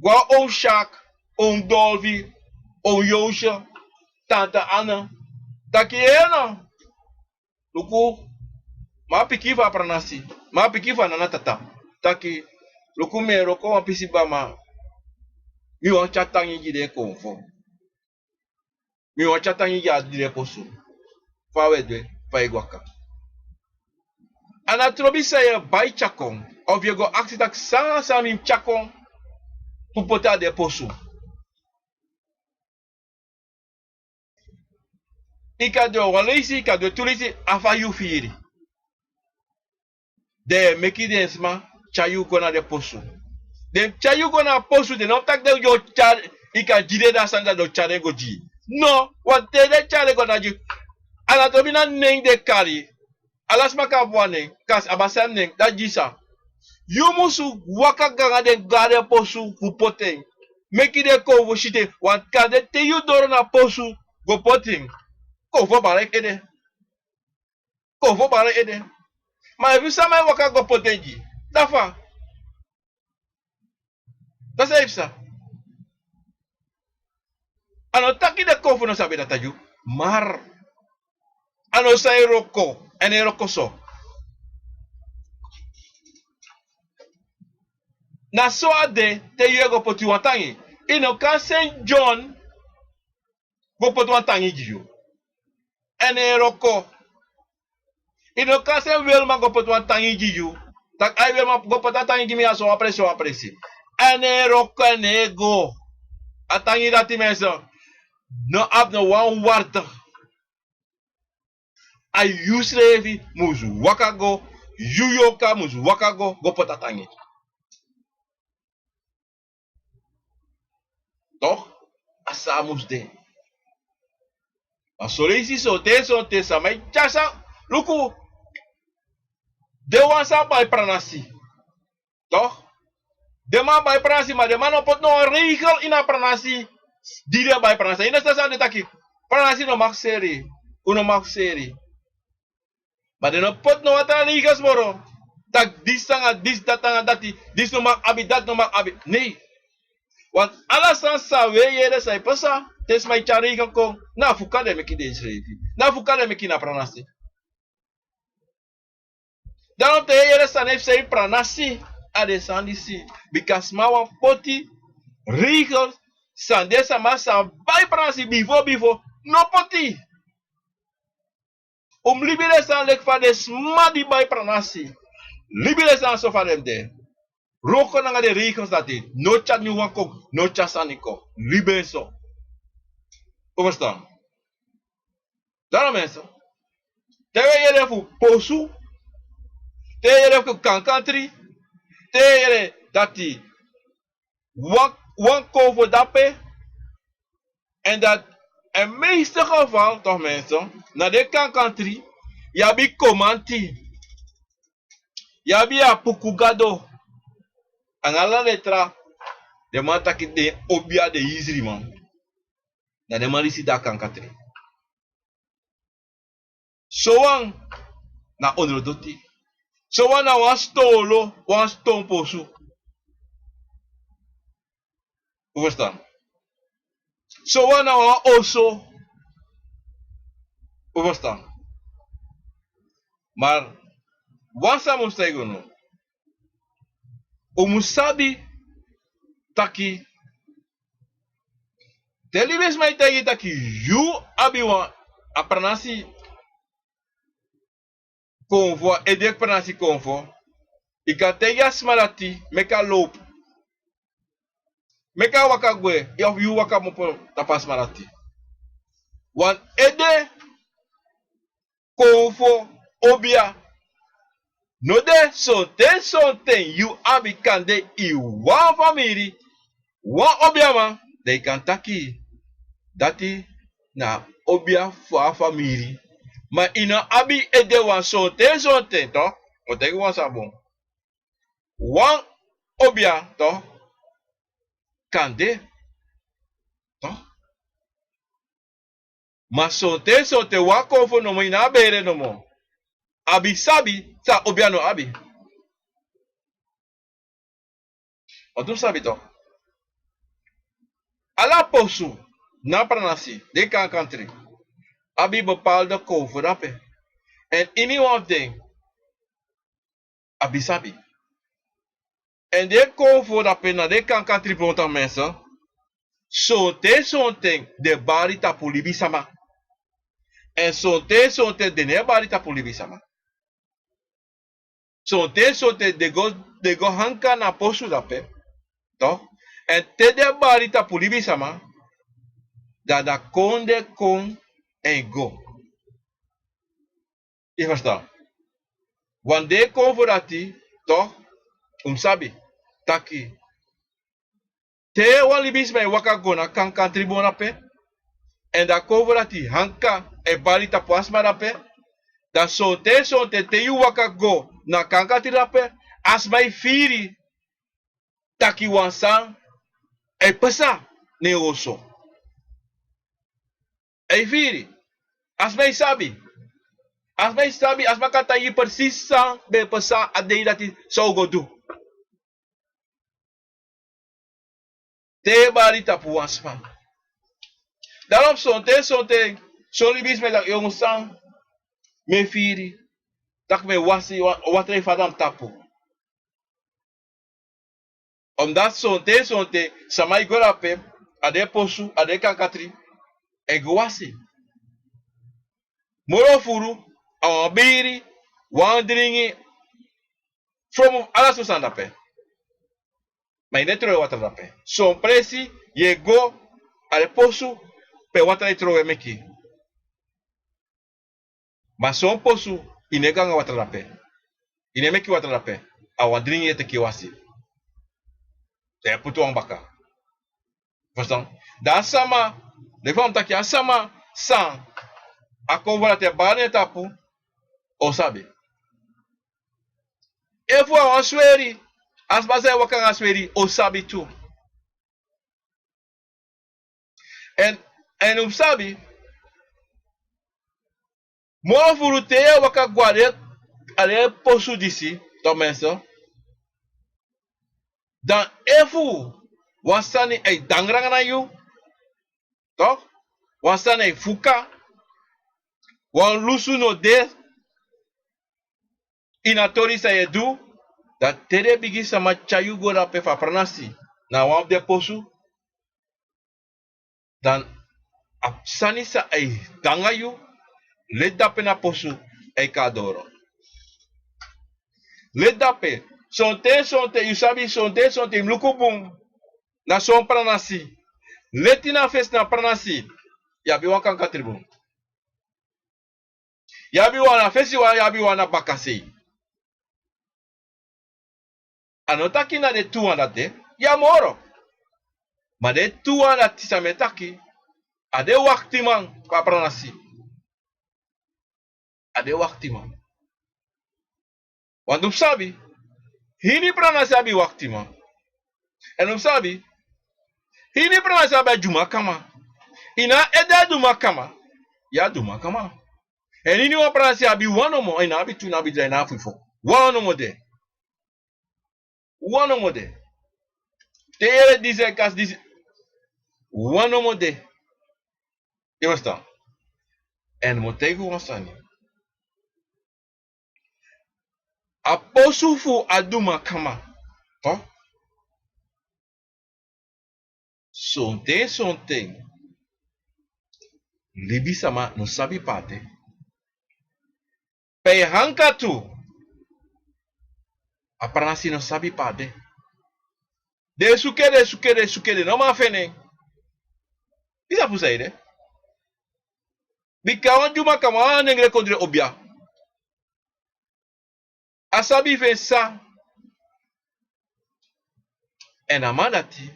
go na own syak, own dolfi, own yowsya, tanta ana, taki yeye no. Luku, mi a pikin fu a pranasi, mi a pikin fu a nana tata, taki luku mi e wroko wan pisi bama. Mi wani tyari tangi gi den konfo. Mi wani tyari tangi gi a di den posu. Fa wi e du en, fa yu e waka. A na trobi san yu e bai tyari kon, of yu e go aksi taki san san mi mus tyari kon fu poti a den posu. Yu kan du en wan leisi, yu kan du en tu leisi, a fa yu firi. Den e meki den sma tyari yu go na den posu. Den tyari yu go na a posu, den no taki den o tyari, yu kan gi den da sani dan den o tyari en go gi yu. No, wanten den tyari en go na gi yu. A na tobi na nen den kari. Ala sma kan abi wan nen, kasi a basi a nen dati gi san. Yu musu waka go nanga den go na den posu fu poti en. Meki den konfo si te, want kande te yu doro na posu go poti en, konfo bari ede. Konfo bari ede. Ma efu sama e waka go poti en gi, dan fa? Dan san e psa? A no taki den konfo no sabi dati a yu. Mar a no san e wroko, èn e wroko so. Na so a de te yu e go poti wan tangi. I no kan seni John go poti wan tangi gi yu. Èn en wroko. I no kan seni Wilma go poti wan tangi gi yu. Tak' ai Wilma go poti a tangi gi mi na so wan presi, wan presi. Èn en wroko èn en go. A tangi dati mensen no abi no wan warde. A yu srefi mus waka go, yu yoka mus waka go, go poti a tangi. Toch, a so a mus de. Ma son leisi sonten sonten sama e tyari san, luku, den wan san bai pranasi. Toch, den man bai pranasi, ma den man no poti no wan regel ini a pranasi. Di den bai pranasi, ini a stel san den taki pranasi no mag seri, un no mag seri. Ma den no poti no wan tra regels moro. Tak' disi nanga disi, dati nanga dati, disi no mag abi, dati no mag abi. Nei. Want ala sani san un e yere san e pasa, te sma e tyari regel kon, na fu kan den meki den srefi, na fu kan den meki na pranasi. Dan te yu e yere sani e psa ini pranasi, a den sani disi. Bika sma wani poti regel san den sama san bai pranasi bifo bifo no poti. Un mus libi den sani leki fa den sma di bai pranasi libi den sani so fa den de. Wroko nanga den regels dati, no tyari nyun wan kon, no tyari sani kon. Libi en so. Un ferstan? Daarom mensen, te yu e yere fu posu, te yu e yere fu kankantri, te yu e yere dati wan, wan konfo dape. En dat, en meeste geval toch mensen, na den kankantri yu abi komanti, yu abi a puku gado, nanga ala den tra. Den man taki den obia den isriman. Na den man disi de a kankantri. Sowan na ondrodoti. Sowan na wan ston olo, wan ston posu. Un ferstan? Sowan na wan oso. Un ferstan? Ma wan sani mi mus taigi unu. Un mus sabi taki te libisma e taigi taki yu abi wan a pranasi konfo, a ede pranasi konfo, yu kan taigi a sma dati meki a lowpu, meki a waka gwe, of yu waka kmopo tapu a sma dati. Wan ede konfo obia no de. Sonten sonten yu abi kande ini wan famiri wan obiaman, dan yu kan taki dati na obia fu a famiri. Ma yu no abi ede wan sonten sonten, toch, o taigi wan sani bun. Wan obia, toch, kande, toch. Ma sonten sonten wan konfo nomo yu no abi ede nomo. Abi sabi san obia no abi. Wan tu sabi toch. Ala posu na pranasi, den kankantri, abi bepaalde konfo dape. En ini wan fu den abi sabi. En den konfo dape na den kankantri, bonta mensen, sonten sonten den bari tapu libisama. En sonten sonten den no e bari tapu libisama. Sonten sonten den go, den go hanka na posu dape, toch. En te den bari tapu libisama, dan a konde kon en go. Yu ferstan? Wan dei konfo dati, toch, un mus sabi taki te wan libisma e waka go na kankantri bon dape, en a konfo dati hanka, e bari tapu a sma dape, dan sonten sonten te yu waka go na kankantri dape, a sma e firi taki wan sani e pasa na en oso. A e firi. A sma e sabi. A sma e sabi, a sma kan taigi yu precies san ben pasa a dei dati, san un go du. Te yu e bari tapu wan sma. Daarom sonten sonten son libisma e taki: yongu, san mi e firi, tak' mi e wasi, wa-, watra e fadon na mi tapu. Omdat sonten sonten sama e go dape, a den posu, a den kankatri, e go wasi. Moro furu, a wan biri, wan dringi, fromu fu ala so sani dape. Ma yu no e trowe watra dape. Son presi yu e go, a den posu pe watra e trowe meki. Ma son posu, yu no e go anga watra dape. Yu no e meki watra dape. A wan dringi yu e teki wasi. Dan yu e putu wan baka. Verstaan? Dan a sama, leki fa mi taki, a sama san a kon fu dati e bari na en tapu, o sabi. Efu a wan sweri, a sma san e waka anga sweri, o sabi tu. Èn, èn un sabi, moro furu te yu e waka go a den, a den posu disi, tomenso, dan efu wan sani e dangranga na yu, toch, wan sani e fuka, wan lusu no de, ini a tori san yu e du, dan te den bigi sama tyari yu go dape fu a pranasi na wan fu den posu, dan a sani san e dangi yu, leti dape na posu, e kon na doro. Leti dape, sonten sonten, yu sabi, sonten sonten yu mus luku bun na son pranasi. Leti na fesi na pranasi, yu abi wan kankatri bun. Yu abi wan na fesi wan, yu abi wan na bakasei. A no taki na den tu wan dati de, ya moro. Ma den tu wan dati san mi e taki, a den waktiman fu a pranasi. A den waktiman. Want un mus sabi, hini pranasi abi waktiman. Èn un mus sabi, hini pranasi abi a dyumakama. Yu na a ede a dyumakama. Yu a dyumakama. Èn hiniwan pranasi abi wan nomo, a no abi tu, a no abi dri, a no abi fo. Wan nomo de. Wan nomo de. Te yu yere disi e kasi disi. Wan nomo de. Yu e ferstan? Èn mi o taigi wan sani. A posu fu a dyumakama, toch? Sonten sonten libisama no sabi pe a de. Pe yu e hanka tu, a pranasi no sabi pe a de. Den e suku en, den e suku en, den e suku en, den no man feni en. Yu sabi fu saide? Bika wan dyumakama, wan nengre kondre obia. A sabi fu en san. Èn a man dati,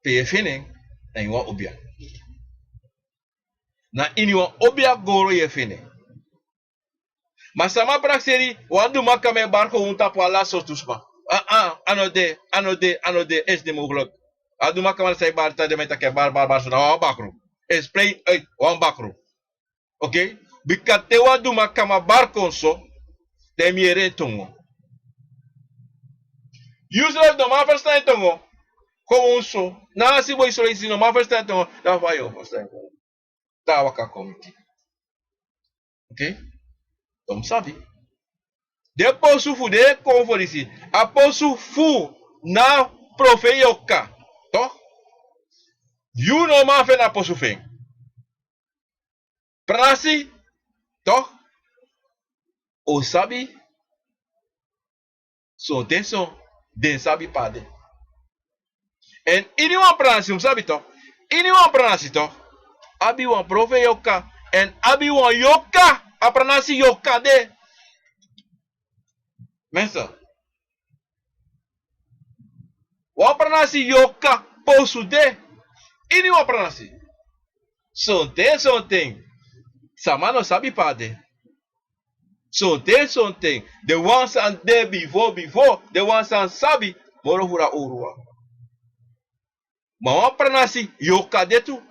pe yu e feni en, na ini wan obia. Na ini wan obia goro yu e feni en. Ma sama prakseri, wan dyumakama e bari kon un tapu ala sortu sma. A, a, a no de, a no de, a no de, is niet mogelijk. A dyumakama san e bari, taki den man e taki e bari, bari, bari, so na wan bakru. Explain uit, wan bakru. Oké? Bika te wan dyumakama bari kon so, dan yu mus yere en tongo. Yu srefi no man ferstan en tongo. Kon un so. Na a si boi srefi no man ferstan en tongo. Dan fa yu o ferstan en tongo? Dan a waka kon miti. Oké? Dan un sabi. Den posu fu den kon fu disi. A posu fu na profeiti yorka. Toch? Yu no man feni a posu fu en. Pranasi, toch? Un sabi, sonten so, den sabi pe a de. Èn ini wan pranasi, un sabi toch? Ini wan pranasi toch? Abi wan profeiti yorka, èn abi wan yorka, a pranasi yorka de. Mensen, wan pranasi yorka posu de. Ini wan pranasi. Sonten, sonten. Sama no sabi pe a de. Sonten, sonten. Den wan san de bifo, bifo. Den wan san sabi. Moro furu a owru wan. Ma wan pranasi yorka de tu.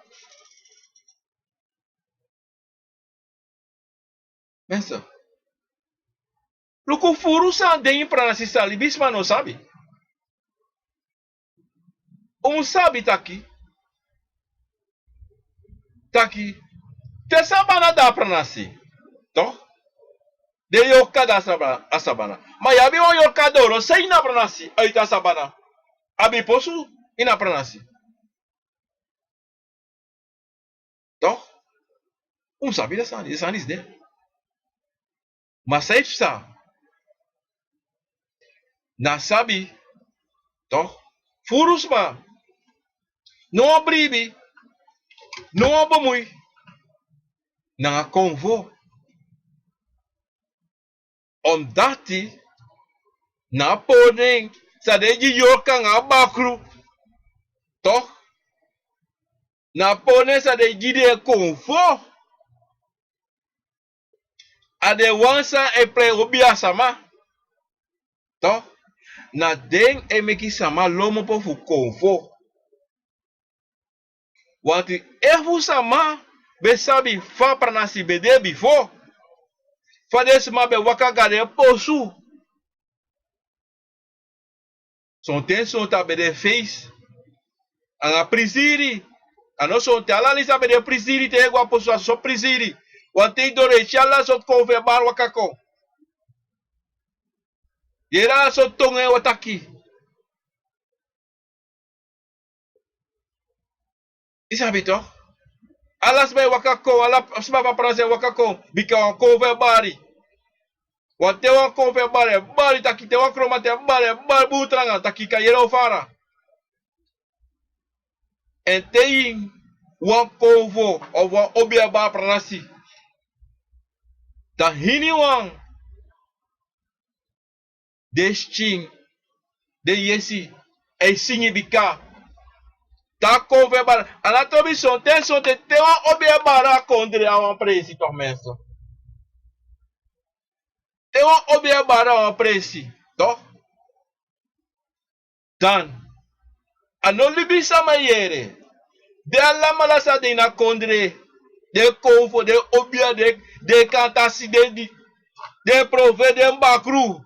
Mensen, luku furu san de ini pranasi san libisma no sabi. Un sabi taki, taki, te sabana de a pranasi, toch? Den yorka de a sabana, a sabana. Ma yu abi wan yorka doro, san ini a pranasi, uit a sabana. a ben posu ini a pranasi. Toch? Un sabi den sani, den sani isi de. Ma san e psa, na sabi, toch, furu sma no wan bribi, no wan bemui nanga konfo. Omdati na a pori nen sa de gi yorka nanga bakru. Toch? Na a pori nen sa de gi den konfo. A den wan san e prei obi a sama. Toch? Na den e meki sama lomopo fu konfo. Wanti efu sama ben sabi fa pranasi ben de bifo, fa den sma ben waka go na den posu. Sonten sonten a ben de feisi anga prisiri. A no sonten, ala leisi a ben de prisiri. Te yu e go na posu a soso prisiri. Wanten yu doro e si ala sortu konfo e bari waka kon. Yu e yere ala sortu tongo e taki. Yu sabi, toch? Ala sma e waka kon, ala sma fu a pranasi e waka kon, bika wan konfo e bari. Wanten wan konfo e bari, e bari taki, te wan kromanti e bari, e bari bun tranga taki yu kan yere o fara. Èn te yu wan konfo of wan obi e bari a pranasi, dan hiniwan den sikin, den yesi e singi bika te a konfo e bari. A no ati obi sonten, sonten te wan obi e bari a kondre a wan presi, toch, mensen? Te wan obi e bari a wan presi, toch? Dan a no libisama e yere. Den alamala san de ini a kondre, den konfo, den obia, den, den kantasi, den di, den profeti, den bakru,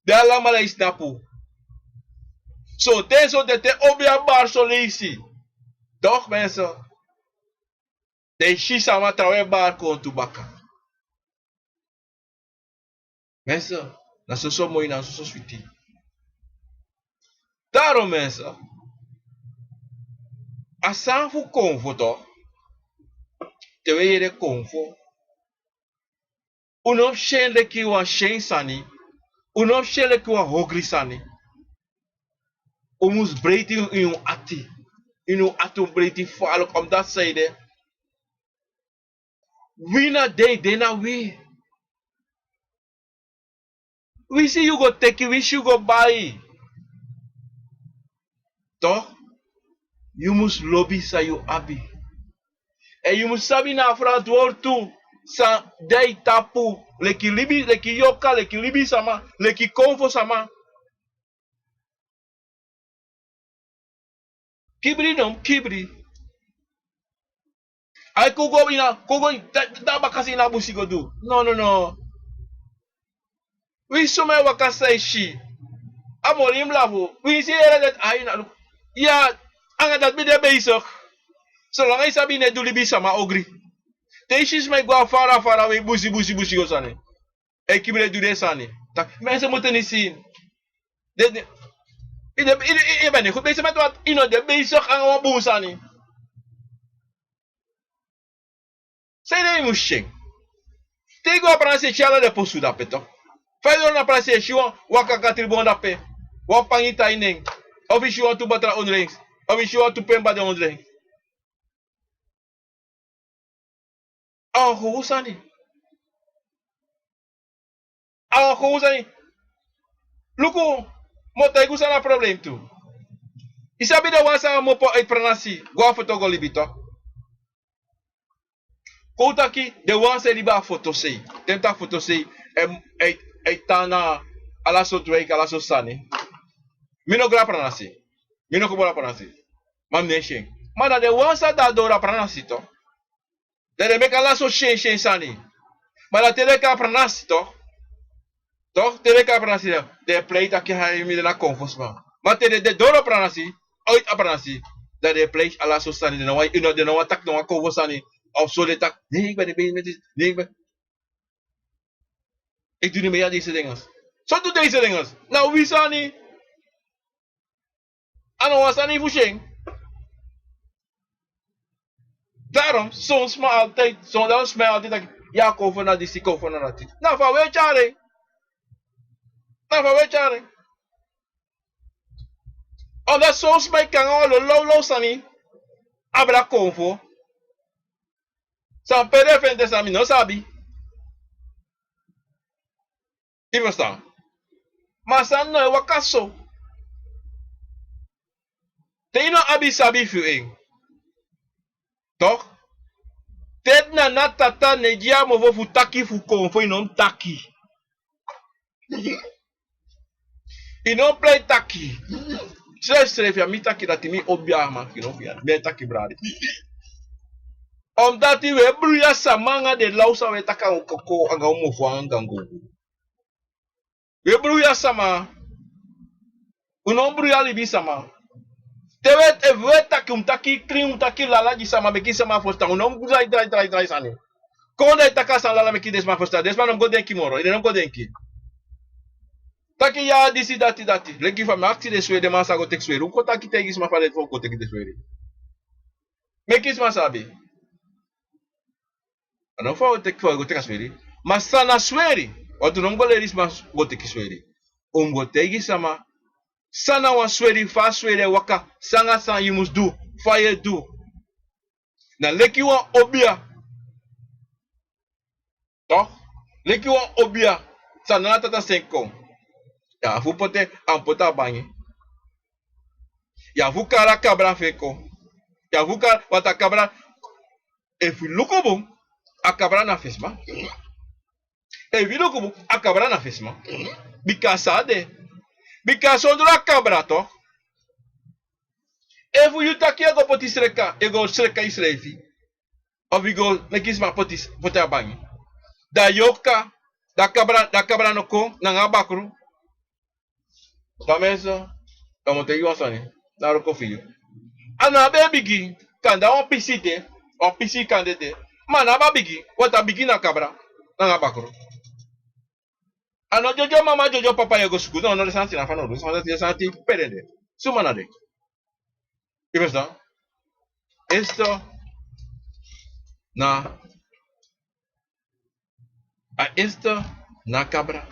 den alamala e snapu. Sonten, sonten te obia bari son leisi, toch, mensen, den e si sama trawan e bari kon tu baka. Mensen, na soso moi, na soso switi. Daarom, mensen, a sani fu konfo, toch, te wi e yere konfo, un no mus si en leki wan syen sani, un no mus si en leki wan ogri sani. Un mus breiti ini un ati. Ini un ati un breiti faluk, omdat san ede, wi na den, den na wi. Winsi yu go teki, winsi yu go bai, toch, yu mus lobi san yu abi. Èn yu mus sabi na a frantwortu san de a yu tapu, leki libi, leki yorka, leki libisama, leki konfo sama. Kibri no mus kibri. Ai, kon go ini a, kon go da, da bakasi ini a busi go du. No, no, no. Wi suma e waka san e si. A mori mus lafu. Winsi yu yere dati, ai, na, ya, anga dati mi de bezig. Solanga yu sabi yu no e du libisama ogri. Te yu si suma e go a fara, fara we, busi, busi, busi go sani. E kibri e du den sani. Tak, mensen moeten niet zien. De, de, yu de, yu de, yu ben niet goed bezig met wat, yu no de bezig anga wan bun sani. San ede yu mus si en. Te yu go a pranasi, e si ala den posu dape, toch. Fa yu doro na pranasi, e si wan, wan kaka tribon dape. Wan pangi tan ini en. Of yu si wan tu batra ondro en. Of yu si wan tu pemba de ondro en. A wan gogo sani. A wan gogo sani. Luku, mi o taigi un san na a problem tu. Yu sabi den wan san a mopo e pranasi, go a foto go libi, toch. Kon un taki den wan san e libi a fotosei. Te mi taki fotosei, e, e, e tan na ala sortu wèki, ala sortu sani. Mi no go na pranasi. Mi no go na pranasi. Ma mi no e si en. Ma na den wan san de a doro a pranasi, toch. Dan den meki ala sortu syen syen sani. Ma dan te den kon a pranasi, toch. Toch, te den kon a pranasi, den e pleit taki, hai, mi de na konfo sma. Ma te den de doro pranasi, uit a pranasi, dan den e pleit ala sortu sani, den no wani, yu no, den no wani taki no wan konfo sani. Of so den taki, nee, ik ben niet bezig met dit, nee, ik ben, ik doe niet mee aan deze dingen. Zo doet deze dingen. Na wi sani. A no wan sani fu si en. Daarom son sma altijd, son dan sma altijd taki, ya, kon fu na disi, kon fu na dati. Na fa we tyari en. Na fa we tyari en. Omdat son sma e kon nanga wan lawlaw sani abra kon fu. San pe den fende san mi no sabi. Yu ferstan? Ma sani no e waka so. Te yu no abi sabi fu en, tok, te na na tata ne gi a mofo fu taki fu kon fu yu no mus taki. Yu no plei taki. Srefsrefi a mi taki dati mi obi a man fu yu no fu yu a mi e taki bradi. Omdati wi e bruya sama anga den law san wi e taki anga un koko anga un mofo anga un gango. Wi e bruya sama. Un no bruya libisama. Te wi e efu wi e taki un taki klin un taki lala gi sama meki sama ferstan un no drai drai drai drai sani. Kon dan yu taki a sani lala meki den sma ferstan den sma no mus go denki moro yu den no mus go denki. Taki ya disi dati dati leki fa mi aksi den sweri den man sa go teki sweri un kon taki taigi sma fa den fo go teki den sweri. Meki sma sabi. A no fa wi teki fa wi go teki a sweri. Ma san na sweri. Wantu no mus go leri sma go teki sweri. Un mus go taigi sama san na wan sweri fa a sweri e waka san anga san yu mus du fa yu e du. Na leki wan obia. Tok, leki wan obia. San na na tata sen kon. Ya fu pote an pote a bangi. Ya fu kari a kabra fu en kon. Ya fu kari wanta kabra. Efu yu luku bun a kabra na fesma. Efu yu luku bun a kabra na fesma. Bika a sa de. Bika a sondro a kabra tok. Efu yu taki yu e go poti sreka yu e go sreka yusrefi. Of yu go meki sma poti a bangi. Dan yu o kaka. Dan a kabra no kon nanga a bakru. Dan mi e so dan mi o taigi wan sani. Na wroko fi yu. A no abi en bigi. Kande a wan pisi de. Wan pisi kande de. Ma a no abi a bigi. Wanta bigi na kabra nanga bakru. A no dyodyo mama dyodyo papa yu e go suku no no den sani tin na fanowdu den sani tin pe den de. Suma na den? Yu ferstan? Esto na a esto na a kabra.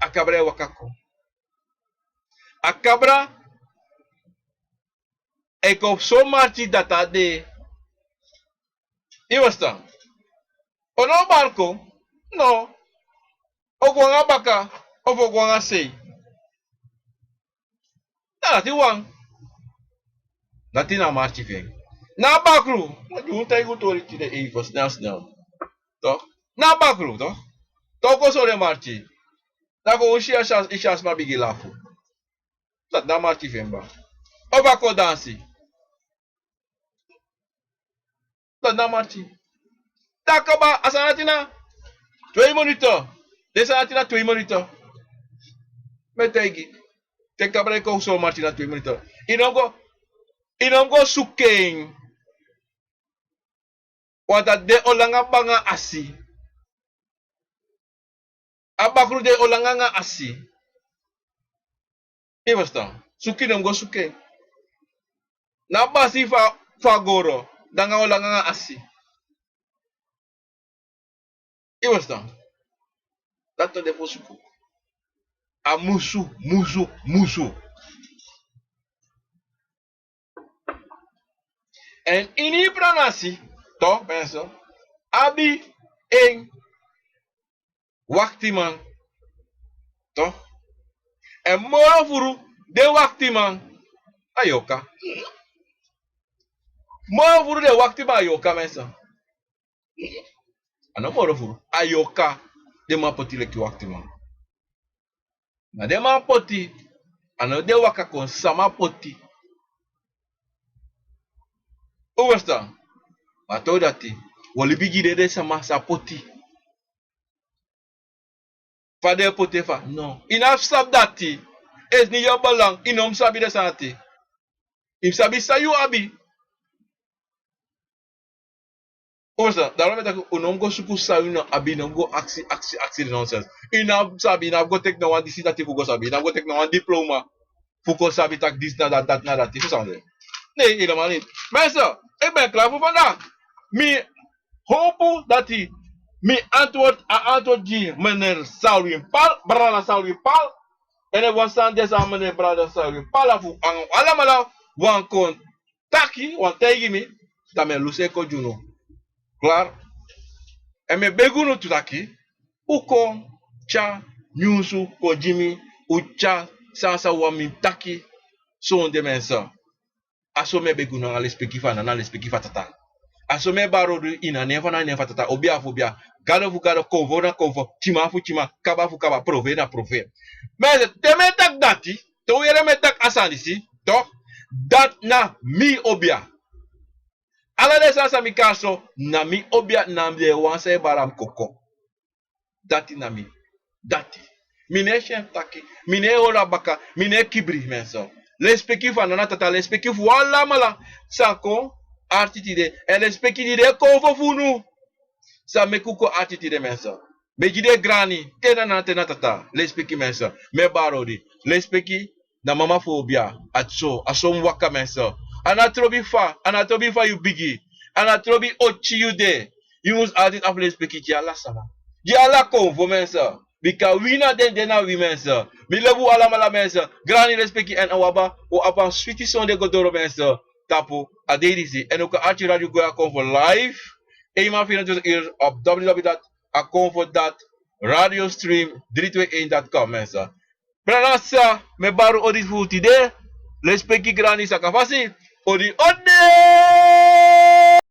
A kabra e waka kon. A kabra e kon fu so marti dati a de. Yu ferstan? O no o bari kon. No. O go nanga baka. Of o go nanga sei. Na dati wan. Dati na a marti fu en. Na a bakru. Ma di un taigi un tori tide ei fo snel snel. Tok. Na a bakru tok. Tok o sori en marti. Na kon un si a si a sma bigi lafu. Dati na a marti fu en baka. O baka o dansi. Dati na marti. Taki kaba a sani dati na twei monito. Den sani dati na twei monito. Mi e taigi. Te kabra e kon so marti na twei monito. Yu no mus go yu no mus go suku en. Wanta den o langa banga asi. A bakru den o langa anga asi. Yu ferstan? Suku yu no mus go suku en. Na basi fu a goro dan nanga o langa anga asi. Yu ferstan? Dati no de fu suku. A musu musu musu. Èn ini yu pranasi tok ben so abi en waktiman. Tok. Èn moro furu den waktiman a yoka. Moro furu den waktiman a yoka mensa. A no moro furu a yoka. Den man poti leki waktiman. Na den man poti. A no den waka kon sama poti. Un ferstan? Ma a tori dati wi o libi gi den den sama sa poti. Fa den e poti en fa no yu no abi fu sabi dati. Esi ni yu o balan yu no mus sabi den sani dati. Yu mus sabi san yu abi. Un ferstan? Daro mi e taki un no mus go suku san yu no abi yu no mus go aksi aksi aksi den nonsens. Yu no abi sabi yu no abi go teki no wan disi dati fu go sabi yu no abi go teki no wan diploma. fu kon sabi taki disi na dati, dati na dati, fu sani de. Nee, helemaal niet. Mensen, ik ben klaar voor vandaag. Mi hopu dati mi antwoord, a antwoord gi meneer Salwin Pal, brada Salwin Pal. En efu wan sani de san meneer brada Salwin Pal fu alamala wan kon taki, wan taigi mi, dan mi e lusu en kon gi unu. Klaar. En mi e begi unu tu taki, un kon tyari nyunsu kon gi mi, un tyari san san wan mi taki. Sonde mensen. A so mi e begi unu nanga lespeki fu a nana, lespeki fu a tata. A so mi e bari odi ini a nen fu a nana, nen fu a tata, obia fu obia, gado fu gado, konfo na konfo, tyiman fu tyiman, kaba fu kaba, profeer na profeer. Mensen, te mi e taki dati, te un yere mi e taki a sani disi, toch, dati na mi obia. Ala den sani san mi kon so, na mi obia, na mi den wan san e bari a mi koko. Dati na mi. Dati. Mi no e si en taki. Mi no e hori a baka. Mi no e kibri, mensen. Lespeki fu a nana, tata, lespeki fu alamala san kon arki tide. En lespeki di den konfo fu unu sa meki un kon arki tide, mensen. Mi e gi den grani, te na nana, te na tata. Lespeki, mensen. Mi e bari odi. Lespeki na mama fu obia. A so, a so mi waka, mensen. A no trobi fa, a no trobi fa yu bigi. A no trobi oti yu de. Yu mus altijd abi lespeki gi ala sama. Gi ala konfo, mensen. Bika wi na den, den na wi, mensen. Mi lobi un alamala, mensen. Grani lespeki en un abi, un abi wan switi sonde go doro, mensen. Tapu a dei disi. En un kan arki Radio Goya Konfo live. Eenmaal vierentwintig uur op w w w dot akonfo dot radiostream drie twee een dot com, mensen. Brada, sa, mi e bari odi fu tide. Lespeki, grani, saka fasi. Odi, odi.